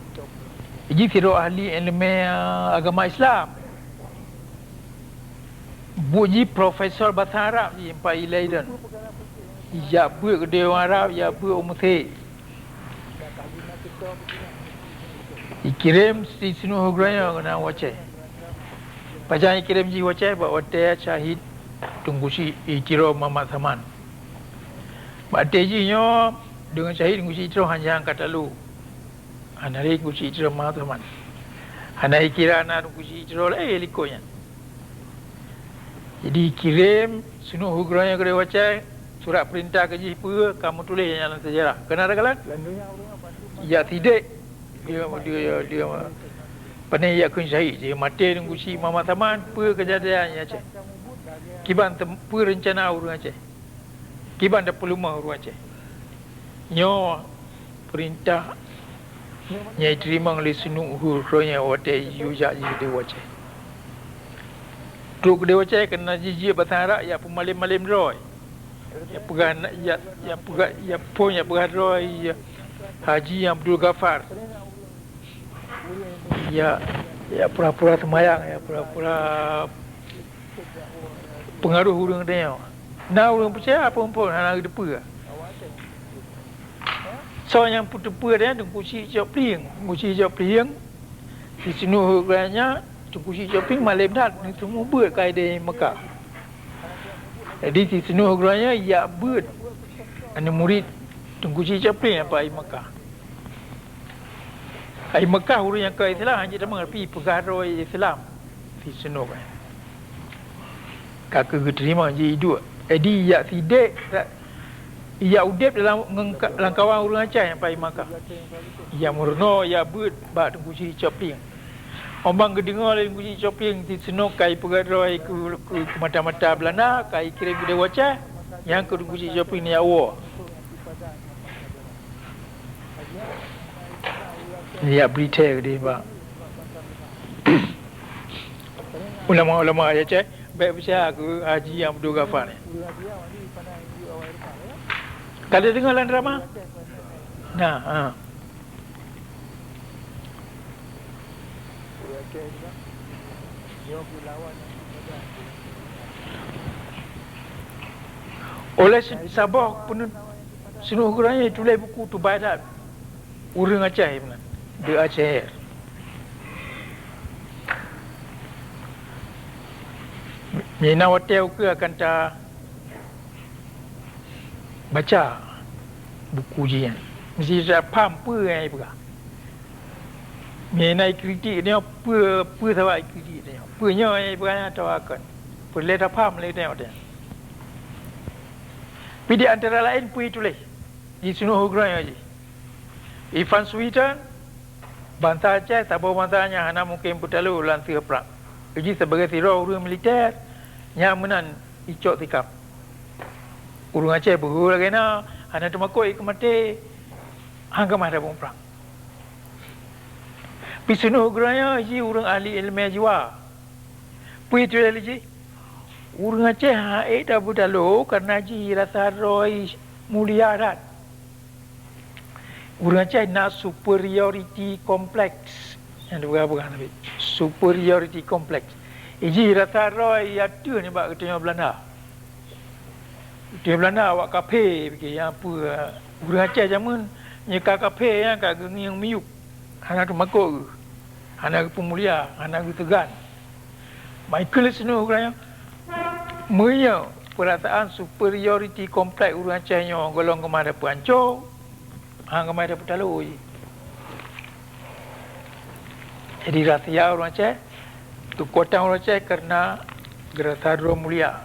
iji sidroe ahli ileumèe agama Islam. Buet jih profesor basa Arab jih, pat i Leiden. Ijak beuet keudéh ureueng Arab, ijak beuet u Meusé. Ikirém si Seunoh geuranyoe keunan u Aceh. Pajan ikirém jih u Aceh? Bak watèe syahid Teungku Chik i Tiro Muhammad Saman. Bak watèe jih nyoe deungon syahid Teungku Chik i Tiro hana nyang ka talo. Hana lé Teungku Chik i Tiro Muhammad Saman. Hana ikira na Teungku Chik i Tiro laén likot nyan. Jadi kirém Seunoh geuranyoe keudéh u Aceh, surat peurintah keu jih peue ka meutuléh nyan lam seujarah. Keunan takalon? Ijak sidék dia, dia, dia, pane ijak kheun syahid, dia maté Teungku Chik Muhammad Saman, peue keujadian di Aceh. Kiban tem-, peue reuncana ureueng Aceh. Kiban tapeuleumah ureueng Aceh. Nyoe peurintah nyang jiteurimong lé Seunoh geuranyoe watèe jijak jidéh u Aceh. Trok keudéh u Aceh keunan jijak basa Arab, ijak peumalém-malém droe. Ijak peugah, ijak, ijak peugah, ijak phôn, ijak peugah droe, ijak Haji Abdul Ghaffar. Ijak, ijak pura-pura seumayang, ijak pura-pura peungaroh ureueng tanyoe. Na ureueng peucaya phôn-phôn hana geuteupeue. Soe nyang peuteupeue tanyoe? Teungku Chik Cok Plieng. Teungku Chik Cok Plieng, si Seunoh geuranyoe, Teungku Chik Cok Plieng malém that, neuteumeubeuet keu até Meukah. Jadi si Seunoh geuranyoe ijak beuet aneuk murit Teungku Chik Cok Plieng pat i Meukah. Ai Meukah ureueng nyang ka Islam hana jitamong, tapi peugah droe Islam si Seunoh kan. Ka keuh geuteurimong jih iduek. Jadi ijak sidék, ijak udép dalam, ngon ka-, lamkawan ureueng Aceh nyang pat i Meukah. Ijak meurunoe, ijak beuet bak Teungku Chik Cok Plieng. Óh ban geudeungoe lé Teungku Chik Cok Plieng si Seunoh ka ipeugah droe keu, keu, keu mata-mata Beulanda, ka ikirém keudéh u Aceh, nyan keuh Teungku Chik Cok Plieng ijak woe. Ijak bri thèe keudéh bak ulama-ulama Aceh, bèk peucaya keu Haji Abdul Ghaffar. Ka tadeungoe lam drama? Nah, ha. Oleh se-, saboh peunun-, Seunoh geuranyoe tuléh buku teubai that ureueng Aceh meunan, The Aceh. Meunyoe na watèe ukeue akan ta baca buku jih nyan, meusti tapaham peue nyang ipeugah. Meunyoe na ikritik tanyoe, peue, peue sabab ikritik tanyoe? Peue nyoe nyang ipeugah nyan atawa kon? Peureulèe tapaham lé tanyoe nyan. Pi di antara laén peue ituléh di Seunoh geuranyoe jih. Ivan Suiton, bansa Aceh saboh bansa nyang hana mungken beutalo lam sigoe prang. Jih sibagoe sidroe ureueng militè nyang meunan icok sikap. Ureueng Aceh beuhe lagèe na, hana teumakot ikeu maté, han keumah tabueng prang. Pi Seunoh geuranyoe jih ureueng ahli ileumèe jiwa. Peue ituléh lé jih? Ureueng Aceh han ék tabeutalo kareuna jih rasa droe mulia that. Ureueng Aceh na superiority complex. Nyang dipeugah-peugah tadi. Superiority complex. Jih rasa droe ateueh nibak geutanyoe Beulanda. Geutanyoe Beulanda awak kaphé pike, nyan peue, ureueng Aceh jameun nyoe ka kaphé nyan ka geungieng miyueb. Hana teumakot geuh. Hana geupeumulia, hana geuseugan. Michael Snow geukheun, meunyoe peurasaan superiority complex ureueng Aceh nyoe gohlom keumah tapeuhanco, han keumah tapeutalo jih. Jadi rahsia ureueng Aceh, keukuatan ureueng Aceh kareuna geurasa droe mulia,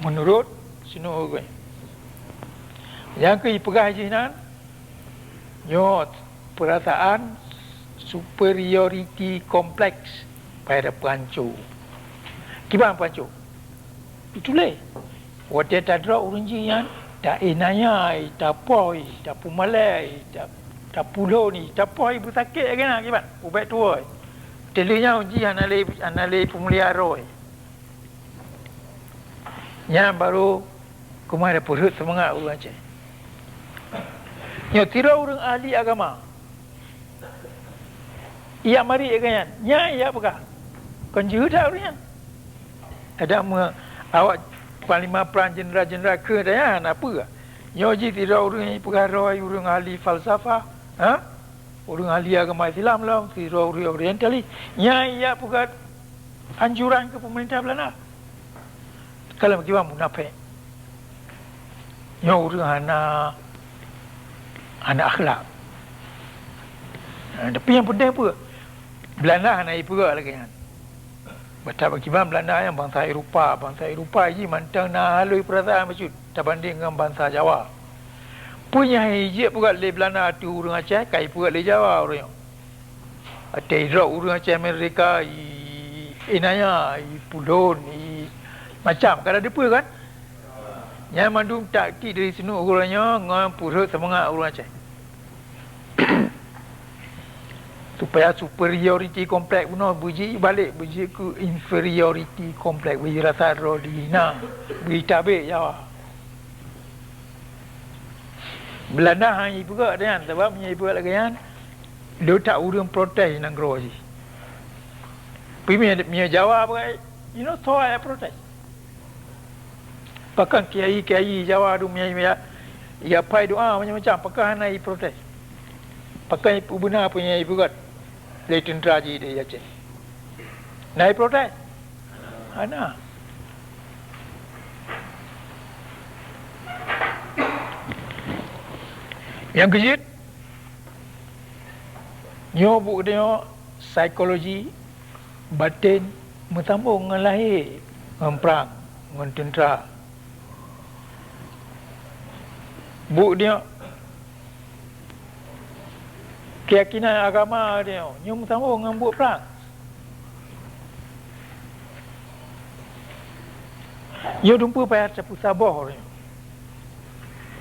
meunurot Snow geukheun. Nyang keu jipeugah jih nan, nyoe peurasaan superiority complex payah tapeuhanco. Kiban peuhanco? Itulah, watèe tadrop ureueng jih nyan, tainaya, tapoi, tapeumalèe, ta-, tapulhon, tapoi beusakét lagèe na kiban, ubak tuwoe. Teulheueh nyan ureueng jih hana lé, hana lé peumulia droe. Nyan barô keumah tapeurhot seumangat ureueng Aceh. Nyoe sidroe ureuëng ahli agama. Ijak marit lagée nyan, nyan ijak peugah. Kon jeuhet that ureuëng nyan. Adak meu awak panglima prang, jeuneural-jeuneural keu nyan, na peue? Nyoe jih sidroe ureuëng peugah droe ureuëng ahli falsafah, ha? Ureuëng ahli agama Islam lom, sidroe ureuëng orientalis. Nyan ijak peugah anjuran keu peumeurintah Belanda. Ka lheueh meukiban munafék. Nyoe ureuëng hana, hana akhlak. Nah, tapi nyang penting peue? Belanda hana jipeugah lagée nyan. Bak that meukiban Belanda nyan bansa Eropa, bansa Eropa jih mantong na halui peurasaan bacut tabanding ngon bansa Jawa. Peue nyang jijak peugah lé Belanda ateueh ureuëng Aceh, ka jipeugah lé Jawa ureuëng nyoe. Watée droe ureuëng Aceh Amerika, i, i nanya, i pulon, i macam, ka na dipeue kan? Nyan mandum taktik dari sinoe uroe nyoe ngon peurhot seumangat ureuëng Aceh. Supaya superiority complex bunoe beujeuet balek, beujeuet keu inferiority complex, beujeuet rasa droe dihina, beujeuet tabek Jawa. Belanda hana jipeugah lagée nyan, sabab meunyoe jipeugah lagée nyan, le that ureuëng protes nanggroe jih. Tapi meunyoe, meunyoe Jawa peugah, you know, soe nyang protes? Pakon kiai-kiai Jawa tu meunyoe ya, ya pai doa macam-macam, pakon hana jiprotes? Pakon jipeubina peue nyang jipeugah lé teuntra jih di Aceh? Na jiprotes? Hana. Nyang keujeuet, nyoe buet geutanyoe psikologi baten meusambong ngon lahé, ngon prang, ngon teuntra. Buet geutanyoe keuyakinan agama geutanyoe nyoe meusambong ngon buet prang. Nyoe dumpeue payah tapeusaboh nyoe.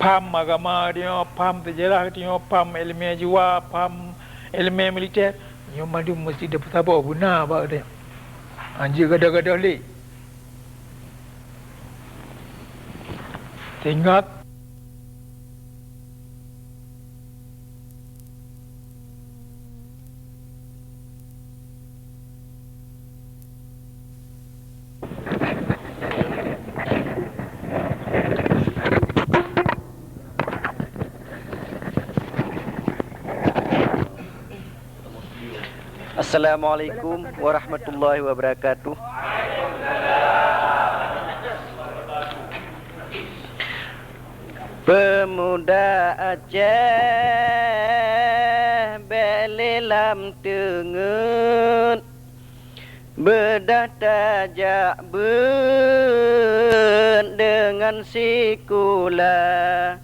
Paham agama geutanyoe, paham seujarah geutanyoe, paham iéleumé jiwa, paham iéleumé militer, nyoe mandum meusti tapeusaboh beuna bak geutanyoe. Hanjeuet gadôh-gadôh lé. Sehingga Assalamualaikum warahmatullahi wabarakatuh. Peumuda Aceh, bék lé lam teungeut, beudôh tajak beuet deungon sikula.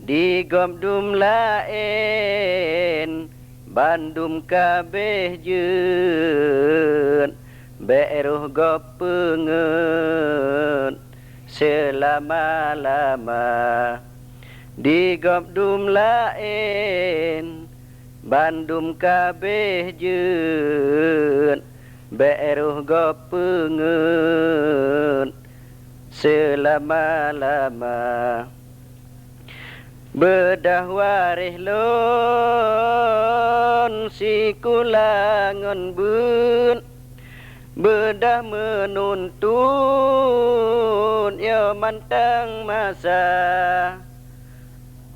Di gob dum laén bandum ka abéh jeuet, bék roh gob peungeut seulama-lama. Di gob dum laén bandum ka abéh jeuet, bék roh gob peungeut seulama-lama. Beudôh waréh lôn sikula ngon beuet, beudôh meununtut yoh mantong masa.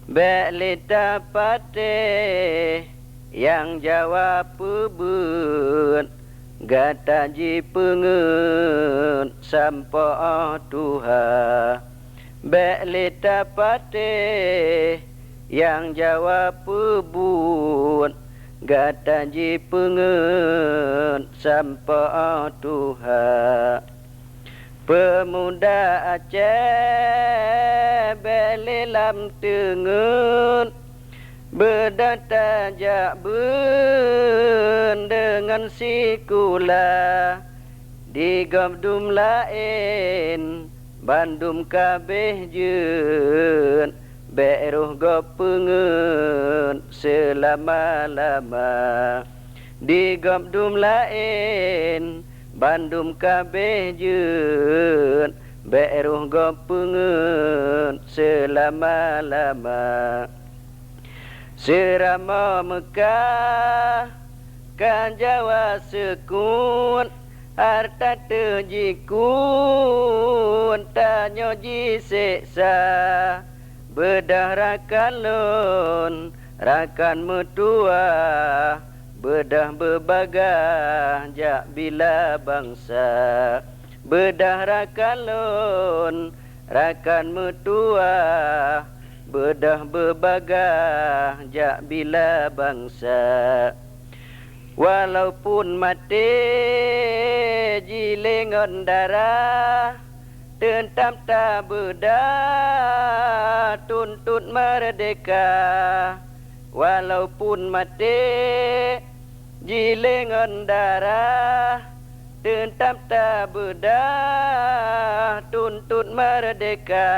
Bék lé tapatéh nyang Jawa peubeuet, gata jipeungeut sampoe óh tuha. Bék lé tapatéh nyang Jawa peubuet, gata jipeungeut sampoe óh tuha. Peumuda Aceh, bék lé lam teungeut, beudôh tajak beuet deungon sikula. Di gob dum laén bandum ka abéh jeuet, bék roh gob peungeut seulama-lama. Di gob dum laén bandum ka abéh jeuet, bék roh gob peungeut seulama-lama. Seuramoe Meukah ka Jawa seukôt, hareuta teuh jikôt, tanyoe jiseksa. Beudôh rakan lôn, rakan meutuwah, beudôh beubagaih jak bila bansa. Beudôh rakan lôn, rakan meutuwah, beudôh beubagaih jak bila bansa. Walaupun maté jilée ngon darah, teutab tabeudôh tuntot meurdehka. Walaupun maté jilée ngon darah, teutab tabeudôh tuntot meurdehka.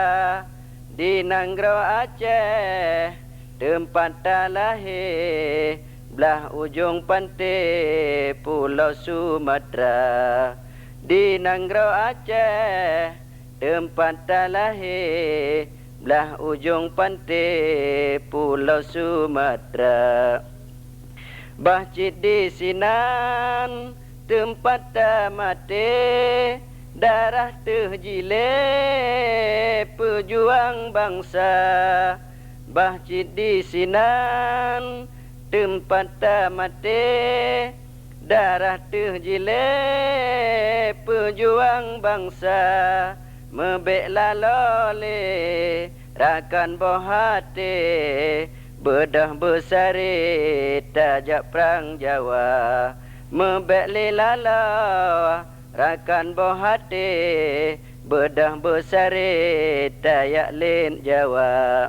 Di nanggroe Aceh teumpat talahé, blah ujong panté Pulo Sumatra. Di nanggroe Aceh teumpat talahé, blah ujong panté Pulo Sumatra. Bah cit disinan teumpat tamaté, darah teuh jilée peujuang bansa. Bah cit disinan teumpat tamaté, darah teuh jilée peujuang bansa. Meubék laloe lé rakan boh até, beudôh beusaré tajak prang Jawa. Meubék lé laloe rakan boh até, beudôh beusaré tajak lét Jawa.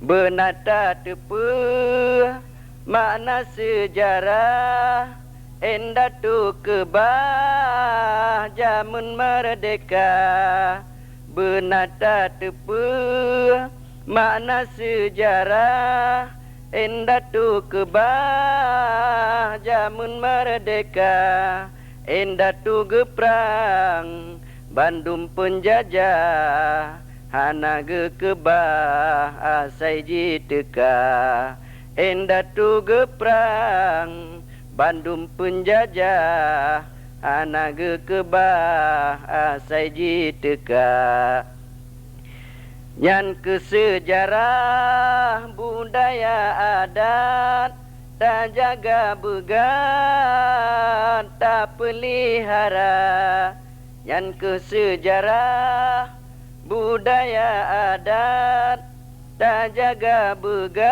Beuna tateupeue makna seujarah indatu keubah jameun meurdehka. Beuna tateupeue makna seujarah indatu keubah jameun meurdehka. Indatu geuprang bandum peunjajah, hana geukeubah asai jiteuka. Indatu geuprang bandum peunjajah, hana geukeubah asai jiteuka. Nyan keuh seujarah budaya adat, tajaga beugat, tapeulihara. Nyan keuh seujarah budaya adat, tajaga beugat,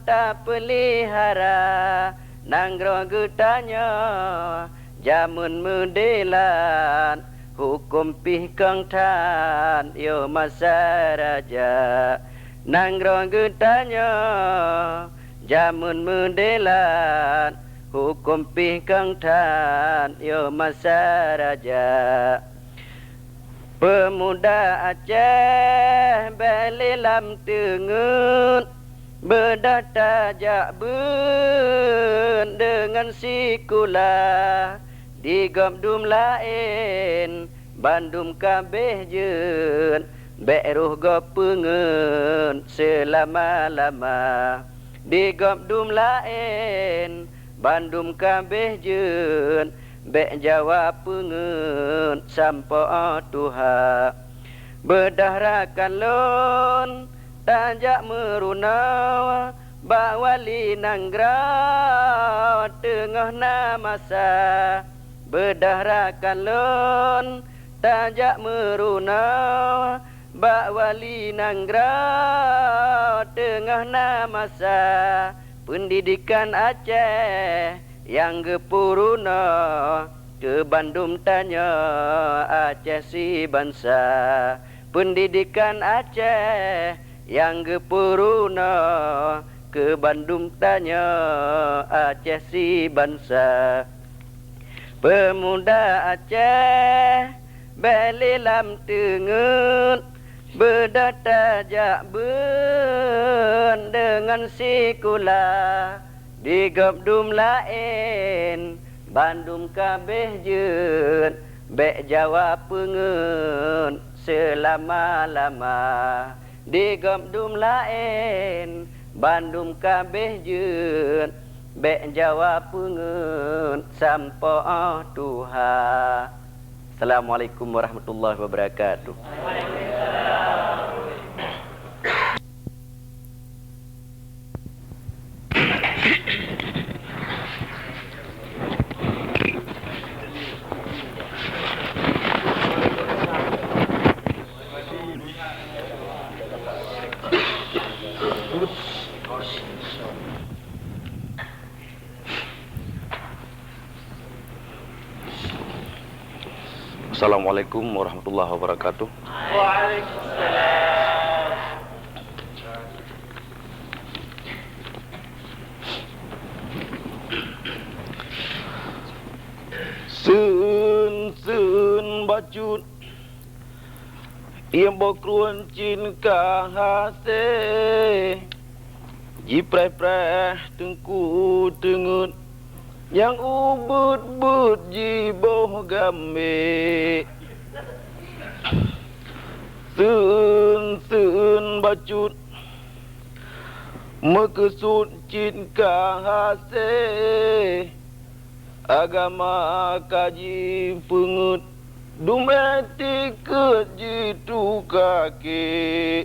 tapeulihara. Nanggroe geutanyoe jameun meudelat, huköm pih kong that yoh masa raja. Nanggroe geutanyoe jameun meudelat, huköm pih kong that yoh masa raja. Peumuda Aceh bék lé lam teungeut, beudôh tajak beuet deungon sikula. Di gob dum laén bandum kabéh jeuet, bék roh gob peungeuet seulama-lama. Di gob dum laén bandum kabéh jeuet, bék Jawa peungeuet sampoe tuha. Beudôh rakan lôn tajak meurunoe bak wali nanggroe teungoh na masa. Beudôh rakan lôn tajak meurunoe bak wali nanggroe teungoh na masa. Peundidekan Aceh nyang geupeurunoe keu bandum tanyoe Aceh sibansa. Peundidekan Aceh nyang geupeurunoe keu bandum tanyoe Aceh sibansa. Peumuda Aceh bék lé lam teungeut, beudôh tajak beuet deungon sikula. Di gob dum laén bandum kabéh jeuet, bék Jawa peungeuet seulama-lama. Di gob dum laén Bandum ka abéh jeuet, bék jawa peungeuet sampoe tuha. Assalamualaikum warahmatullahi wabarakatuh. Assalamualaikum warahmatullahi wabarakatuh. Waalaikumsalam. Seun-seun bacut, ié boh kruet cit ka hasé. Jipreh-preh teungku teungeut, nyang ubeuet-beuet jiboh gambé. Seun-seun bacut, meukeusut cit ka hasé. Agama ka jipeungeuet, dum étikeuet jituka ké.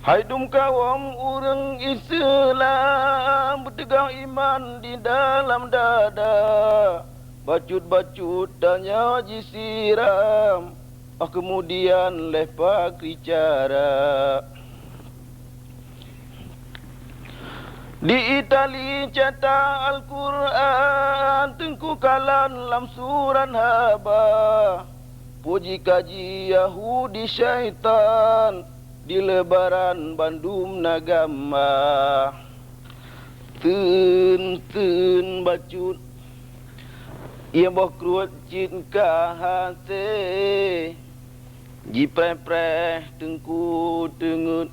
Hai dum kawöm ureuëng Islam, beuteugoh iman di dalam dada. Bacut-bacut tanyoe jisiram, óh keumudian lheueh pakri cara. Di Itali cetak Al-Qur'an teungku kalon lam surat haba. Puji kaji Yahudi syaitan, di leubaran bandum na gamba. Teun-teun bacut, ié boh kruet cit ka hasé. Jipreh-preh teungku teungeut,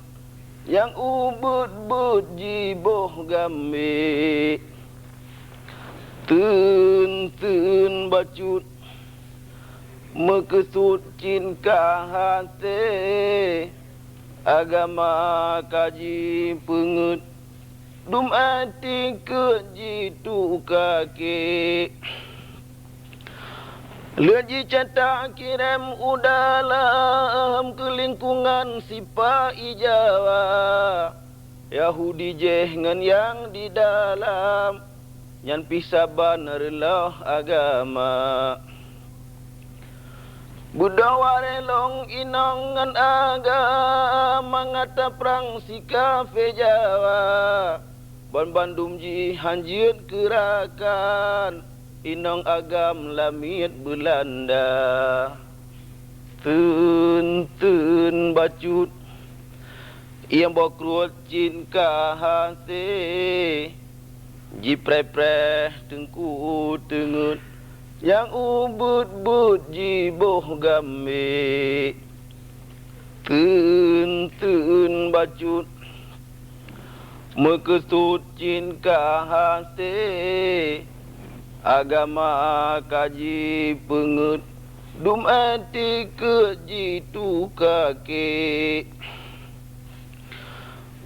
nyang ubeuet-beuet jiboh gambé. Teun-teun bacut, meukeusut cit ka hasé. Agama ka jipeungeuet, dum étikeuet jituka ké. Lheueh jicetak kirém u dalam keu lingkungan sipa-i Jawa. Yahudi jéh ngon nyang di dalam, nyan pih saban reuloh agama. Beudôh waréh lôn inong ngon agam mangat taprang si kafé Jawa. Banbandum jih han jeuet keu rakan, inong agam lamiet Beulanda. Teun-teun bacut, ié boh kruet cit ka hasé. Jipreh-preh teungku teungeut, nyang ubeuet-beuet jiboh gambé. Teun-teun bacut, meukeusut cit ka hasé. Agama ka jipeungeuet, dum étikeuet jituka ké.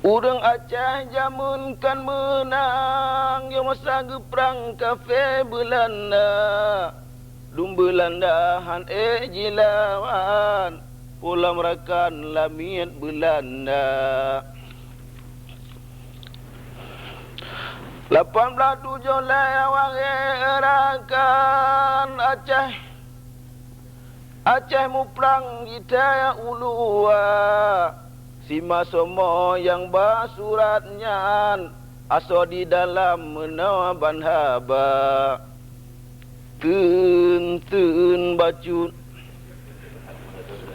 Ureuëng Aceh jameun kan meunang, yoh masa geuprang kafé Beulanda. Dum Beulanda han ék jilawan, pulang rakan lamiet Beulanda. Lapan blaih tujoh lhée awak rakan Aceh. Aceh muprang jitée u luwa, sima somo nyang ba surat nyan, asoe di dalam meunoe ban haba. Teun-teun bacut,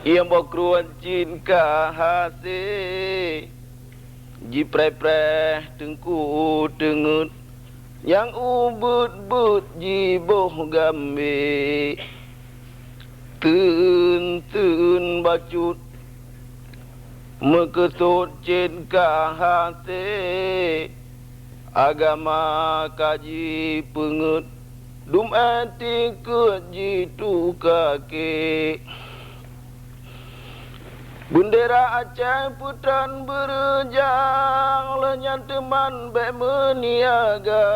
ié boh kruet cit ka hasé. Jipreh-preh teungku teungeut, nyang ubeuet-beuet jiboh gambé. Teun-teun bacut, meukeusut cit ka hasé. Agama ka jipeungeuet, dum étikeuet jituka ké. Beundera Aceh peutreun beureujang, lheueh nyan teuman bék meuniaga,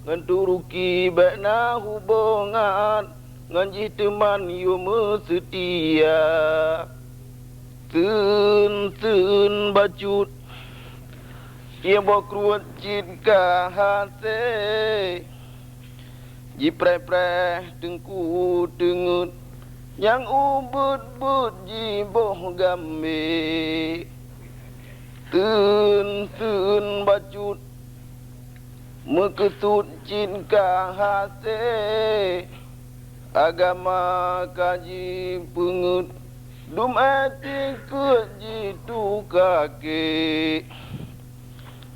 ngon Turuki bék na hubongan, ngon jih teuman yue meuseutia. Theun-theun bacut, nyang boh kruet cit ka hasé. Jipreh-preh teungku teungeut, nyang ubeuet-beuet jiboh gambé. Theun-theun bacut, meukeusut cit ka hasé. Agama ka jipeungeut, dum éh tikeuet jituka ké.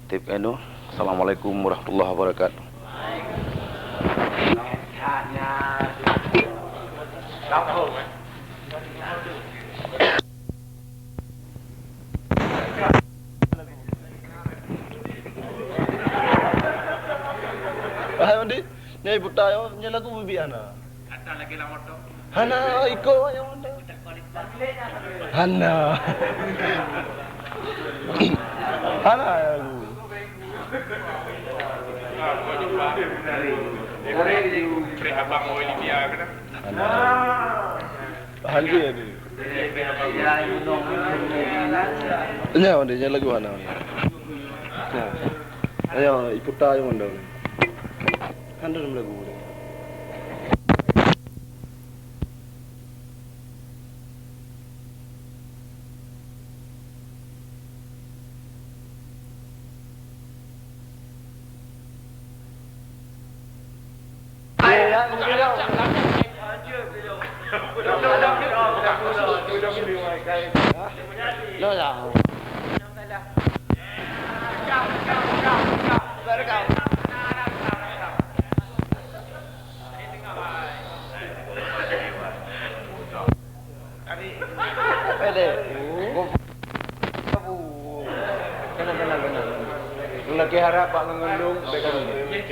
Tip anu. Assalamualaikum warahmatullahi wabarakatuh. Hai Mandi, nyai buta yo, nyai lagu bibi hana. Hana iko nyang hana. Hana. Hana lagu. Hana. Hana. Nyan, nyan lagu hana. Nyan. Ayo, iputa nyang hana. Hana lagu. Tenang, tenang, tenang. Lagi harap bak ngeundong dekat ini.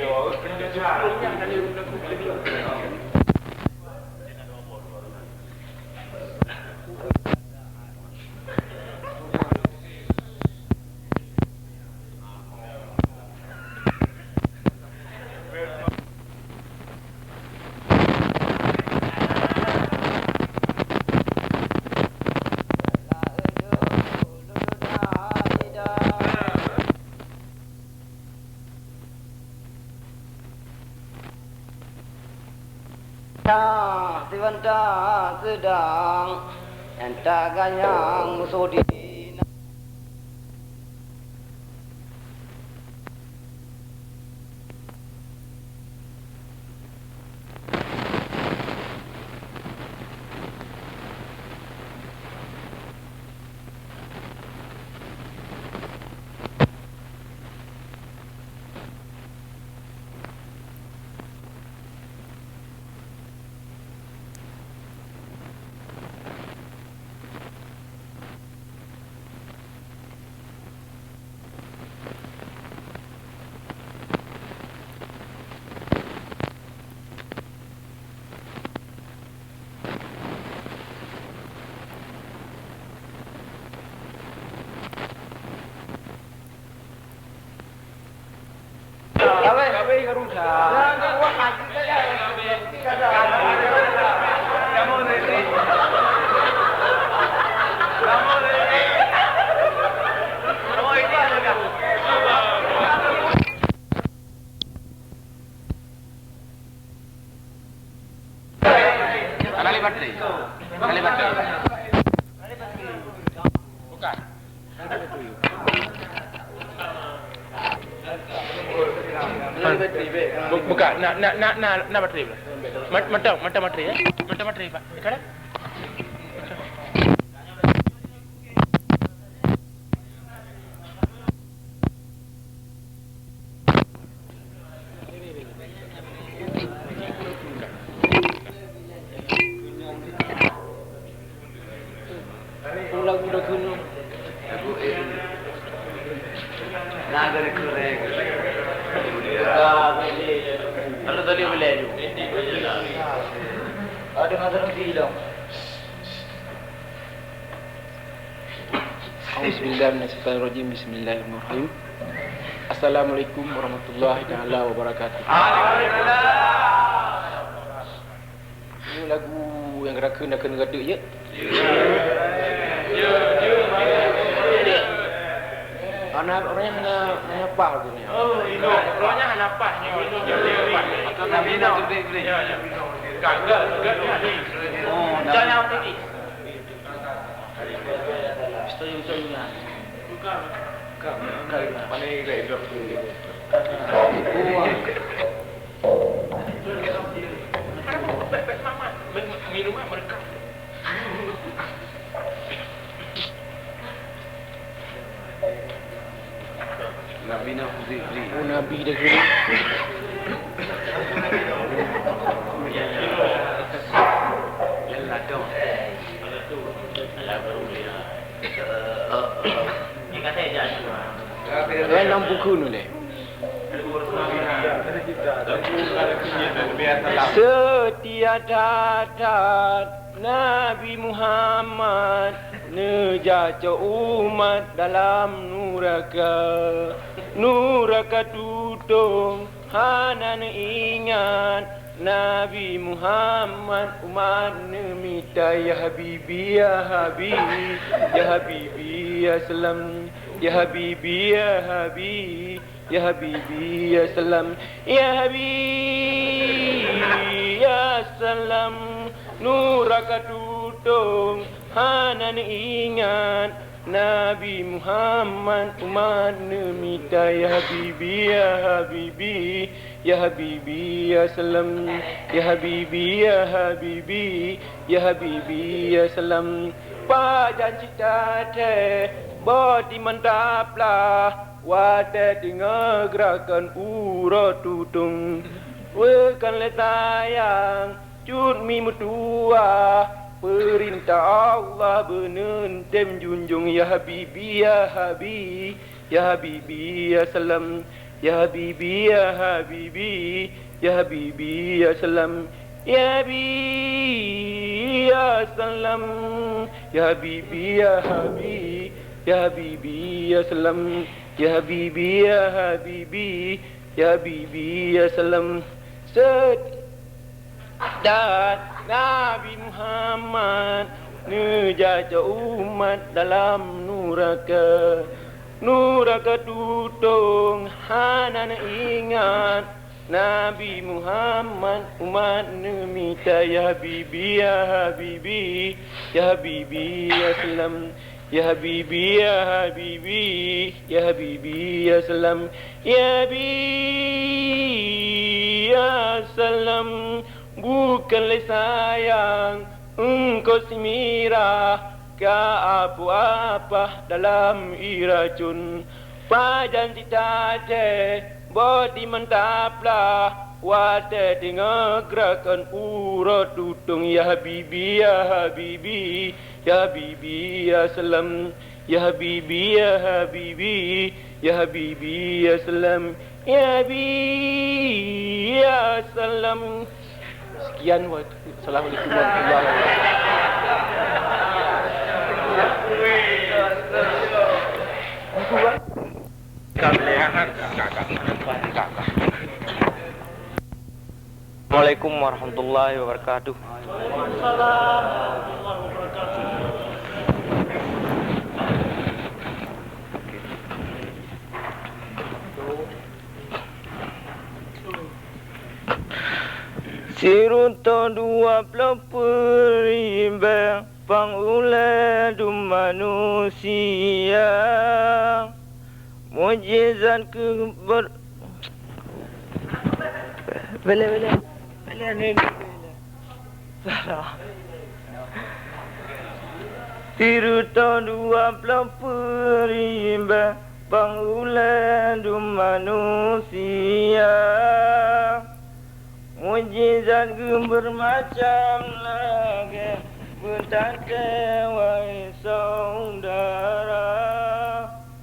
Tah sibanta seudang, nyang taganyang musoh di Ada lima bateri. Ada lima bateri. Bukan. Bu-, bukan. Nak, nak, nak, nak, nak bateri pula. Mat-, mantap, mantap bateri, eh. Mantap bateri, Pak. Sekarang? Ada tadi boleh tu. Ada masalah silang. Bismillahirrahmanirrahim. Bismillahirrahmanirrahim. Assalamualaikum warahmatullahi taala wabarakatuh. Ini lagu yang gerakan dah kena gaduh, ya? Anak orang yang hanya, hanya apa tu ni? Oh, ini orang yang hanya apa ni? Nabi nak lebih beli. Ya, ya. Gagal, gagal. Oh, jangan tinggi. Nabi na khuzi khuzi. Oh, Nabi dah khuzi. Yalah dong. Lain lam buku nuléh. Setia that-that Nabi Muhammad neujak cok umat dalam nuraka. Nuraka tutong hana neuingat Nabi Muhammad, umat neumita, ya habibi, ya habibi, ya habibi, ya salam, ya habibi, ya habibi, ya habibi, ya salam, ya habibi, ya salam. Nuraka tutong hana neuingat Nabi Muhammad, umat neumita, ya habibi, ya habibi, ya habibi, ya salam, ya habibi, ya habibi, ya habibi, ya salam. Pajan cit that-that boh di mantap lah, watée teungoh gerakan uroe tutong. Weukan lé sayang, cut mi meutuwah, peurintah Allah beuneuen tem junjong, ya habibi, ya habi, ya habibi, ya salam, ya habibi, ya habibi, ya habibi, ya salam, ya habi, ya salam, ya habibi, ya habi, ya habibi, ya salam, ya habibi, ya habibi, ya habibi, ya salam. Set. Dan Nabi Muhammad neujak cok umat dalam nuraka. Nuraka tutong hana neuingat Nabi Muhammad, umat neumita, ya habibi, ya habibi, ya habibi, ya salam. Ya habibi, ya habibi, ya habibi, ya salam. Ya habibi, ya salam. Bukan lé sayang, engkau simirah ka apoh apah dalam ie racon. Pajan cit that-that boh di mantap lah, watée teungoh gerakan uroe tutong, ya habibi, ya habibi, ya habibi, ya salam. Ya habibi, ya habibi, ya habibi, ya salam. Ya habibi, ya salam. Sekian, wa-, assalamualaikum warahmatullahi wabarakatuh. Assalamualaikum warahmatullahi wabarakatuh. Sireutôh dua ploh peuribèe pang ulèe dum manusia. Mukjizat keu ber-, Boleh, boleh. Boleh, boleh, boleh. Salah. Sireutôh dua ploh peuribèe pang ulèe dum manusia. Mukjizat geuh beureumacam lagèe, beutantée wahé syedara,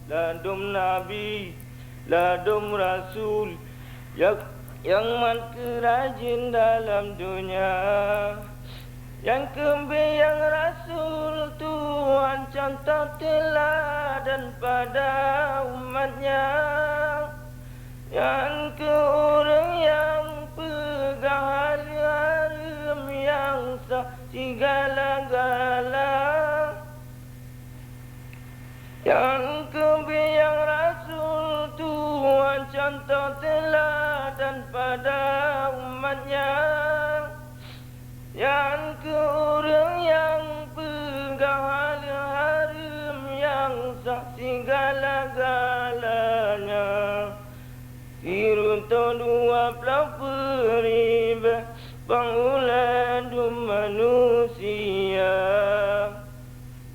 ladôm nabi, ladôm rasul, nyang, nyang mat keu rajin dalam donya. Nyang keubieng Rasul Tuhan contoh teuladan pada umat-Nya. Nyang keu ureuëng nyang peugah haleue hareuem nyang sah sigala-gala. Nyang keubieng Rasul Tuhan contoh teuladan pada umat-Nya. Nyang keu ureuëng nyang peugah haleue hareuem nyang sah sigala-galanya. Sireutôh dua ploh peuribèe pang ulèe dum manusia.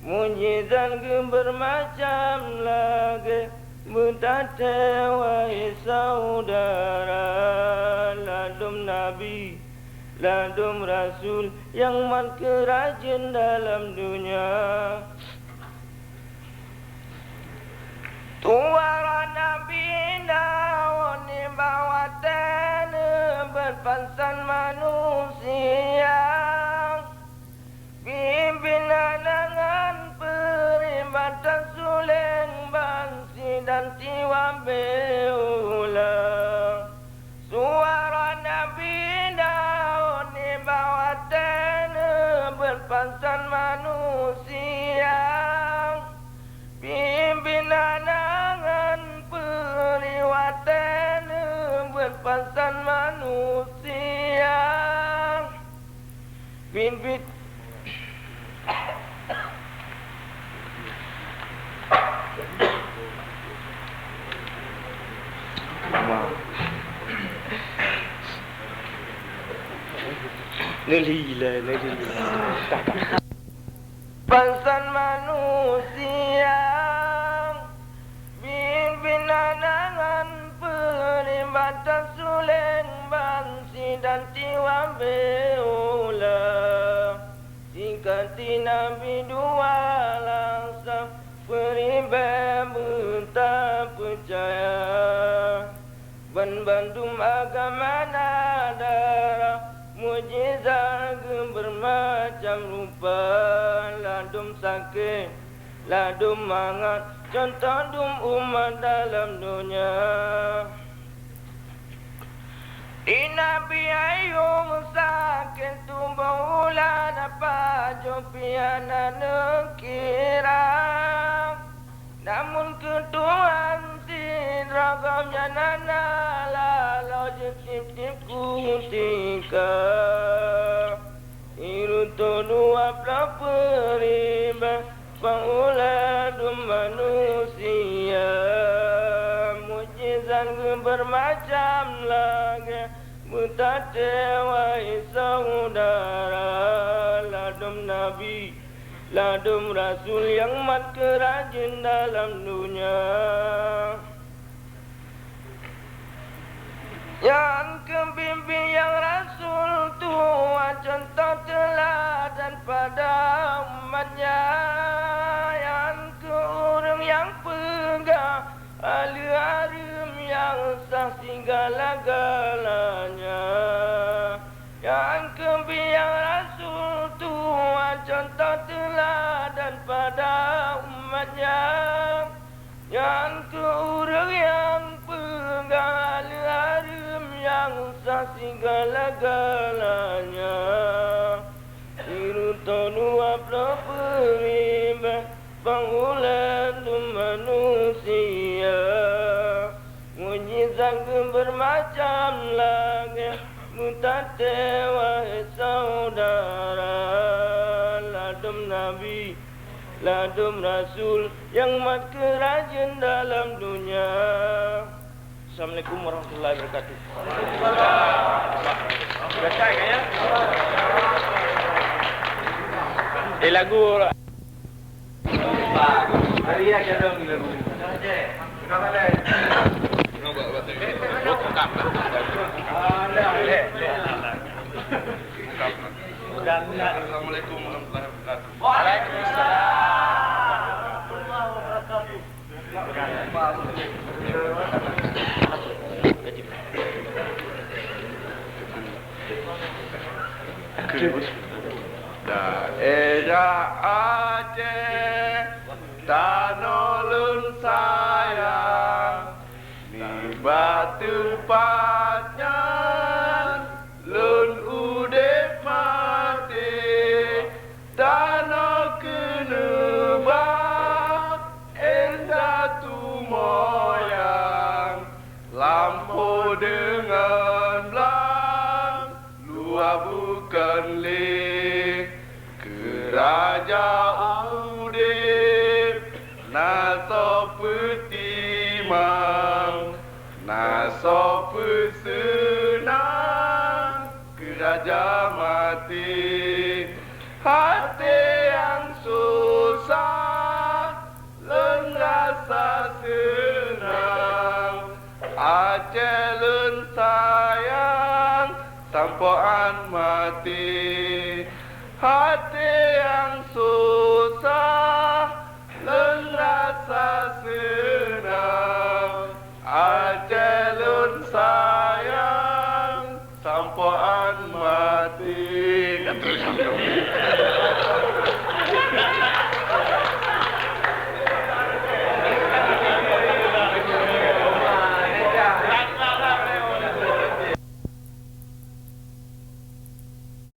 Mukjizat geuh beurmacam lagèe, beutaté wahé syedara, ladôm nabi, ladôm rasul nyang mat keurajeuen dalam donya. Tuha Nabi Daud nibak watèe neuh beuet pansan manusia. Bimbéng aneuk ngon peuribatan suleng bansi dan tiwabé uleue. Suara Nabi Daud nibak watèe neuh beuet pansan manusia. Bimbéng aneuk ngon peuribatan beuet pansan manusia. Bimbéng. Neulhi lé, neulhi lé. Pansan manusia, bimbéng aneuk ngon peuribatan suleng bansi dan tiwabé uleue. Sikati Nabi dua lasam peuribèe beutapeucaya. Ban bandum agama na dara, mukjizat geuh beurmacam rupa, ladôm sakét, ladôm mangat, contoh dum umat dalam donya. Di Nabi Ayub sakét tuboh ulat, pajoh pih hana neukira. Namun keu Tuhan sidroe gobnyan hana lalo jeuet tiep-tiep kutika. Sireutôh dua ploh peuribèe pang ulèe dum manusia. Mukjizat geuh beurmacam lagèe, beutaté wahé syedara, ladôm nabi, ladôm rasul nyang mat keurajeuen dalam donya. Nyan keuh bimbéng nyang rasul tuha, contoh teuladan pada umat nyan. Nyan keuh ureuëng nyang peugah haleue hareuem nyang sah sigala-galanya. Nyan keuh bimbéng nyang rasul tuha, contoh teuladan pada umat nyan. Nyan keuh ureuëng nyang peugah haleue hareuem nyang sah sigala-galanya. Sireutôh dua ploh peuribèe pang ulèe dum manusia. Mukjizat geuh beurmacam lagèe, beutaté wahé syedara, ladôm nabi, ladôm rasul nyang mat keurajeuen dalam donya. Assalamualaikum warahmatullahi wabarakatuh. Eh, lagu. Assalamualaikum warahmatullahi wabarakatuh. Waalaikumsalam warahmatullahi wabarakatuh. Daerah Aceh, tanoh lôn sayang, nibak teumpat nyan lôn udeb maté. Tanoh keuneubah indatu moyang, lampôh deungon blang luwah bukon lé. Keu raja udeb na soe peutimang, na soe peuseunang. Keu raja maté, até nyang susah lôn rasa seunang. Aceh lôn sayang, sampoe án maté. Até nyang susah lôn rasa seunang. Aceh lôn sayang, sampoe án maté.